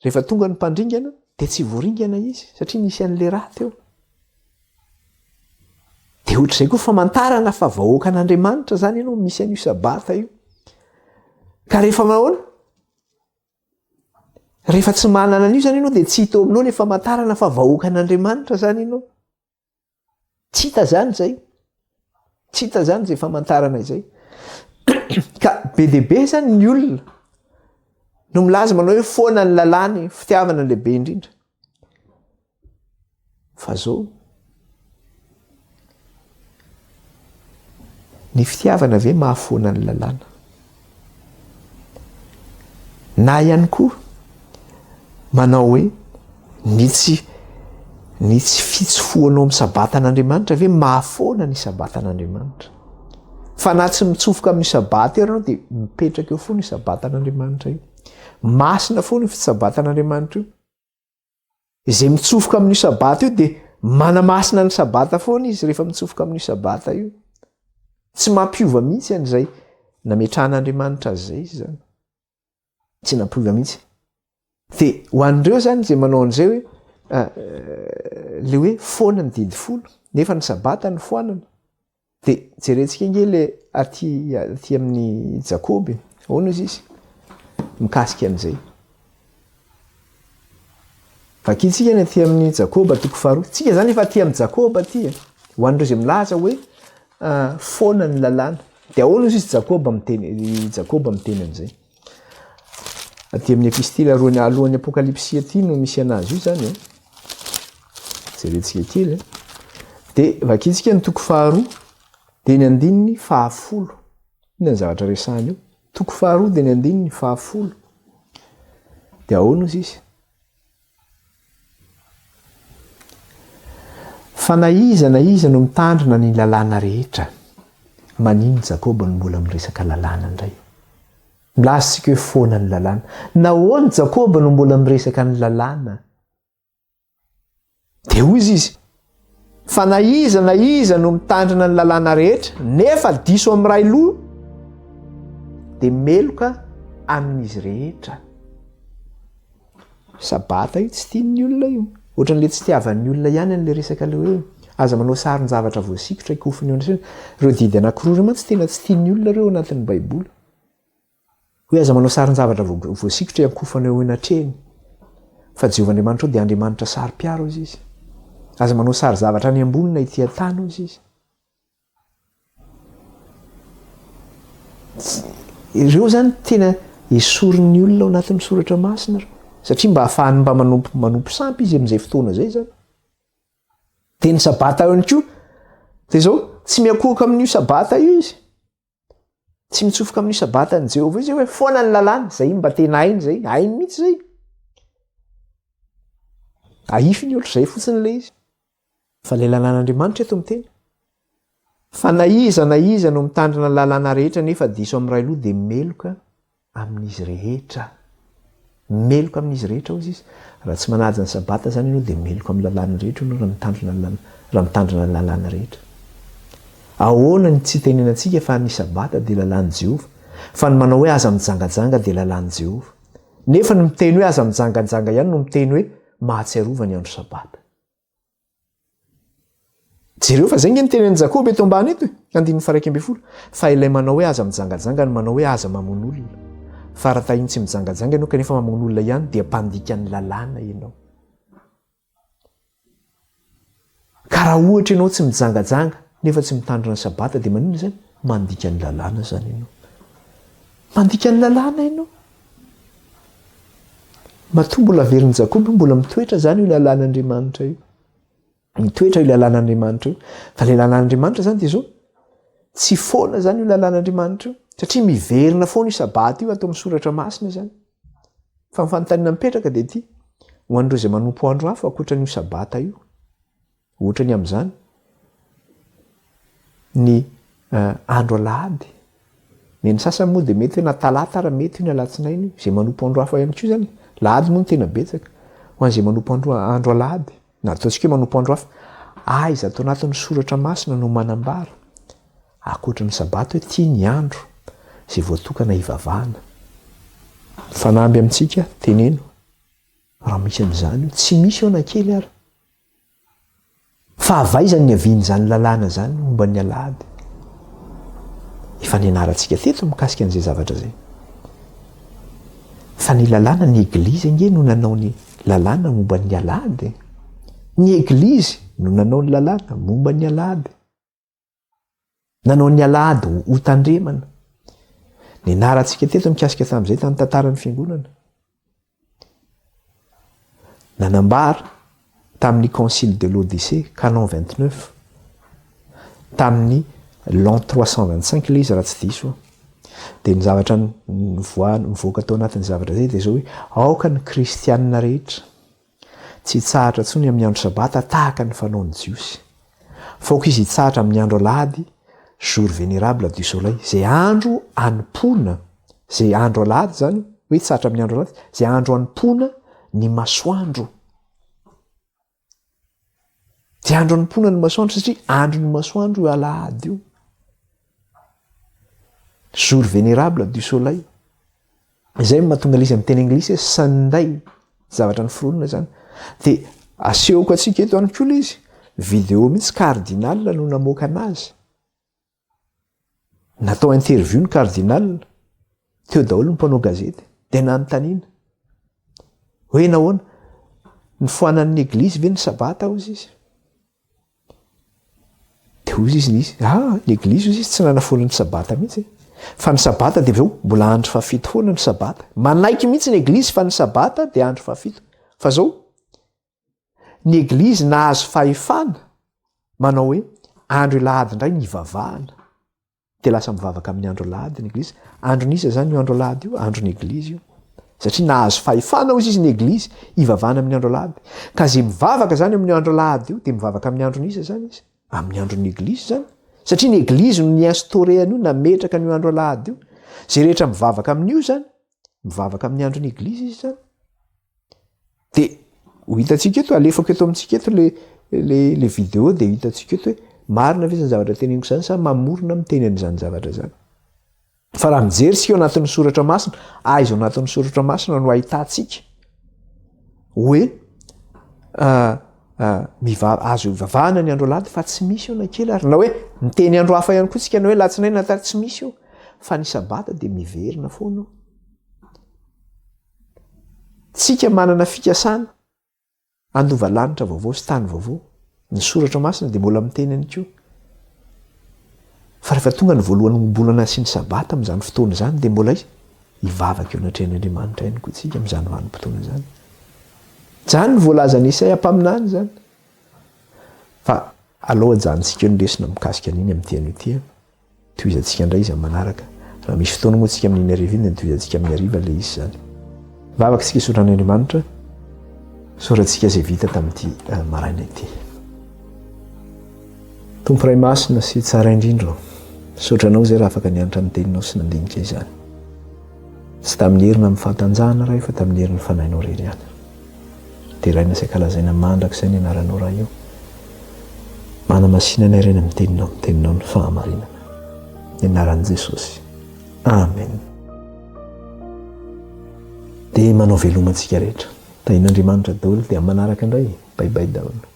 rehefa tonga ny mpandringana, dia tsy voaringana izy, satria nisy an'ilay rà teo. Dia ohatr'izay koa famantarana fa vahoakan'Andriamanitra izany ianao, misy an'io sabata io. Ka rehefa manahoana? Rehefa tsy manana an'io izany ianao dia tsy hita eo aminao ilay famantarana fa vahoakan'Andriamanitra izany ianao. Tsy hita zany izay. Tsy hita zany izay famantarana izay. Ka be dia be zany ny olona no milaza manao hoe foana ny lalàny, fitiavana lehibe indrindra. Fa zao, ny fitiavana ve mahafoana ny lalàna? Na ihany koa manao hoe ny tsy ny tsy fitsofohanao amin'ny sabatan'Andriamanitra ve mahafoana ny sabatan'Andriamanitra? Fa na tsy mitsofoka amin'ny sabata eo ianao dia mipetraka eo foana io sabatan'Andriamanitra io. Masina foana io sabatan'Andriamanitra io. Izay mitsofoka amin'io sabata io dia manamasina ny sabata foana izy rehefa mitsofoka amin'io sabata io. Tsy mampiova mihitsy an'izay nametrahan'Andriamanitra azy izay izy izany. Tsy nampiova mihitsy. Dia ho an'ireo izany izay manao an'izay hoe ah, eh, le hoe foana ny didy folo nefa ny sabata no foanana. Dia jerentsika ange le aty aty amin'ny Jakoba e. Ahoana izy izy? Mikasika an'izay. Vakintsika ny aty amin'ny Jakoba toko faharoa. Tsika izany efa aty amin'ny Jakoba aty e. Ho an'ireo izay milaza hoe ah, foana ny lalàna. Dia ahoana izy izy Jakoba miteny, i Jakoba miteny an'izay. Aty amin'ny epistily aroany alohan'ny apokalypsy aty no misy anazy io zany e. Jerentsika kely e. Dia vakintsika ny toko faharoa dia ny andininy fahafolo. Inona ny zavatra resahana io? Toko faharoa dia ny andininy fahafolo. Dia ahoana ozy izy? Fa na iza na iza no mitandrina ny lalàna rehetra, manino Jakoba no mbola miresaka lalàna indray? Milaza isika hoe foana ny lalàna. Nahoana Jakoba no mbola miresaka ny lalàna? Dia hoy izy, Fa na iza na iza no mitandrina ny lalàna rehetra, nefa diso amin'ny iray loha, dia meloka amin'izy rehetra. Sabata io tsy tian'ny olona io. Ohatran'ilay tsy tiavan'ny olona ihany an'ilay resaka ilay hoe aza manao sarin-javatra voasikotra hikofony eo an'ireo. Ireo didy anankiroa ireo mantsy tena tsy tian'ny olona ireo anatin'ny Baiboly. Hoe aza manao sarin-javatra voasikotra hiankofana eo anatrehany. Fa Jehovah Andriamanitrao dia Andriamanitra saro-piaro, hoy izy. Aza manao sary zavatra any ambony na ety an-tany, hoy izy. Ireo izany tena esorin'ny olona ao anatin'ny soratra masina ireo. Satria mba ahafahany mba manompo manompo sampy izy amin'izay fotoana izay izany. Dia ny sabata ihany koa, dia izao, tsy miankohoka amin'io sabata io izy. Tsy mitsofoka amin'io sabatan'i Jehovah io izay hoe foana ny lalàna, izay mba tena hainy izay, hainy mihitsy izay. Ahifiny ohatr'izay fotsiny ilay izy. Fa ilay lalàn'Andriamanitra eto miteny. Fa na iza na iza no mitandrina ny lalàna rehetra nefa diso amin'ny iray loha dia meloka amin'izy rehetra. Meloka amin'izy rehetra hozy izy. Raha tsy manaja ny sabata izany ianao dia meloka amin'ny lalàna rehetra ianao raha mitandrina ny lalàna, raha mitandrina ny lalàna rehetra. Ahoana ny tsy itenenantsika fa ny sabata dia lalàn'i Jehovah, fa ny manao hoe aza mijangajanga dia lalàn'i Jehovah. Nefa ny miteny hoe aza mijangajanga ihany no miteny hoe mahatsiarova ny andro sabata. Jereo fa izay nge ny tenin'i Jakoba eto ambany eto e, andininy faha 11, fa ilay manao hoe aza mijangajanga no manao hoe aza mamono olona. Fa raha tahiny tsy mijangajanga ianao kanefa mamono olona ihany dia mpandika ny lalàna ianao. Ka raha ohatra ianao tsy mijangajanga nefa tsy mitandrina ny sabata dia maninona izany? Mandika ny lalàna izany ianao. Mandika ny lalàna ianao. Matoa mbola averin'i Jakoba mbola mitoetra izany io lalàn'Andriamanitra io. Mitoetra io lalàn'Andriamanitra io. Fa ilay lalàn'Andriamanitra izany dia izao, tsy foana izany io lalàn'Andriamanitra io, satria miverina foana io sabata io ato amin'ny soratra masina izany. Fa ny fanontaniana mipetraka dia ity, ho an'ireo izay manompo andro hafa ankoatra an'io sabata io, Ohatra ny amin'izany, ny andro alahady. Ny an'ny sasany moa dia mety hoe na talata ary mety io na alatsinainy io. Izay manompo andro hafa ihany koa izany. Lahady moa no tena betsaka. Ho an'izay manompo andro andro alahady, na ataontsika hoe manompo andro hafa, aiza ato anatin'ny soratra masina no manambara ankoatra ny sabata hoe ity ny andro izay voatokana hivavahana. Fanamby amintsika, teneno raha misy an'izany io. Tsy misy eo na kely ary. Fa avy aiza no niavian'izany lalàna izany momba ny alahady? Efa nianarantsika teto mikasika an'izay zavatra izay. Fa ny lalàna, ny eglizy ange no nanao ny lalàna momba ny alahady. Ny Eglizy no nanao ny lalàna momba ny alahady. Nanao ny alahady ho tandremana. Nianarantsika teto mikasika tamin'izay tamin'ny tantaran'ny fiangonana. Nanambara tamin'ny Concile de Laodicée, canon 29, tamin'ny l'an 325 ilay izy raha tsy diso aho. Dia ny zavatra nivoaka tao anatin'ny zavatra izay dia izao hoe aoka ny kristianina rehetra Tsy hitsahatra intsony amin'ny andro Sabata tahaka ny fanaon'ny Jiosy. Fa aoka izy hitsahatra amin'ny andro Alahady, jour vénérable du soleil, izay andro anompoana, izay andro Alahady izany, hoe hitsahatra amin'ny andro Alahady, izay andro anompoana ny masoandro. Dia andro anompoana ny masoandro satria andron'ny masoandro io Alahady io. Jour vénérable du soleil. Izay no mahatonga ilay izy amin'ny teny anglisy hoe Sunday, zavatra noforonina izany. Dia asehoko antsika eto ihany koa ilay izy, vidéo mihitsy cardinal no namoaka anazy. Natao interview ny cardinal, teo daholo ny mpanao gazety, dia nanontaniana hoe nahoana, nifoanan'ny eglizy ve ny sabata hozy izy? Dia hoy izy nisy, ah, ny eglizy hoy izy tsy nanafoana ny sabata mihitsy. Fa ny sabata dia avy eo mbola andro fahafito foana ny sabata. Manaiky mihitsy ny eglizy fa ny sabata dia andro fahafito. Fa zao, ny eglizy nahazo fahefana manao hoe andro alahady indray ny ivavahana. Dia lasa mivavaka amin'ny andro alahady ny eglizy. Andron'iza izany io andro alahady io? Andron'ny eglizy io. Satria nahazo fahefana hozy izy ny eglizy hivavahana amin'ny andro alahady. Ka izay mivavaka izany amin'ny andro alahady io dia mivavaka amin'ny andron'iza izany izy? Amin'ny andron'ny eglizy izany. Satria ny eglizy no ni-instaurer an'io, nametraka an'io andro alahady io. Izay rehetra mivavaka amin'io izany, mivavaka amin'ny andron'ny eglizy izy izany. De ho hitantsika eto, alefako eto amintsika eto le le le vidéo de hitantsika eto hoe marina ve zany zavatra teneniko zany sa mamorona miteny an'izany zavatra zany. Fa raha mijery isika ao anatin'ny soratra masina, aiza ao anatin'ny soratra masina no ahitantsika hoe miva- azo ivavahana ny andro alahady fa tsy misy eo na kely ary na hoe miteny andro hafa ihany koa tsika na hoe alatsinainy na talata, tsy misy eo fa ny sabata de miverina foana eo. Tsika manana fikasana handova lanitra vaovao sy tany vaovao. Ny soratra masina dia mbola miteny ihany koa fa rehefa tonga ny voalohany ohabolana sy ny sabata amin'izany fotoana izany dia mbola hivavaka eo anatrehan'Andriamanitra ihany koa tsika amin'izany vanim-potoana izany. Izany no voalazan'i Isaia mpaminany izany. Fa aleo ajanontsika eo ny lesona mikasika an'iny amin'ity anio ity. Tohizantsika indray izy amin'ny manaraka. Raha misy fotoana moa tsika amin'iny hariva iny dia tohizantsika amin'ny hariva ilay izy izany. Vavaka isika hisaotra an'Andriamanitra. Isaorantsika izay vita tamin'ity eh, maraina ity. Tompo Ray Masina sy tsara indrindra ô. Misaotra anao izay raha afaka nianatra ny teninao sy nandinika izany. Tsy tamin'ny herina amin'ny fahatanjahana Ray fa tamin'ny herin'ny fanahinao irery ihany. Deraina sy ankalazaina mandrakizay ny anaranao Ray o. Manamasina anay Ray ny amin'ny teninao, ny teninao ny fahamarinana. Ny anaran'i Jesosy. Amen. Dia manao veloma antsika rehetra. Tahin'Andriamanitra daholo dia amin'ny manaraka indray. Bye bye daholo.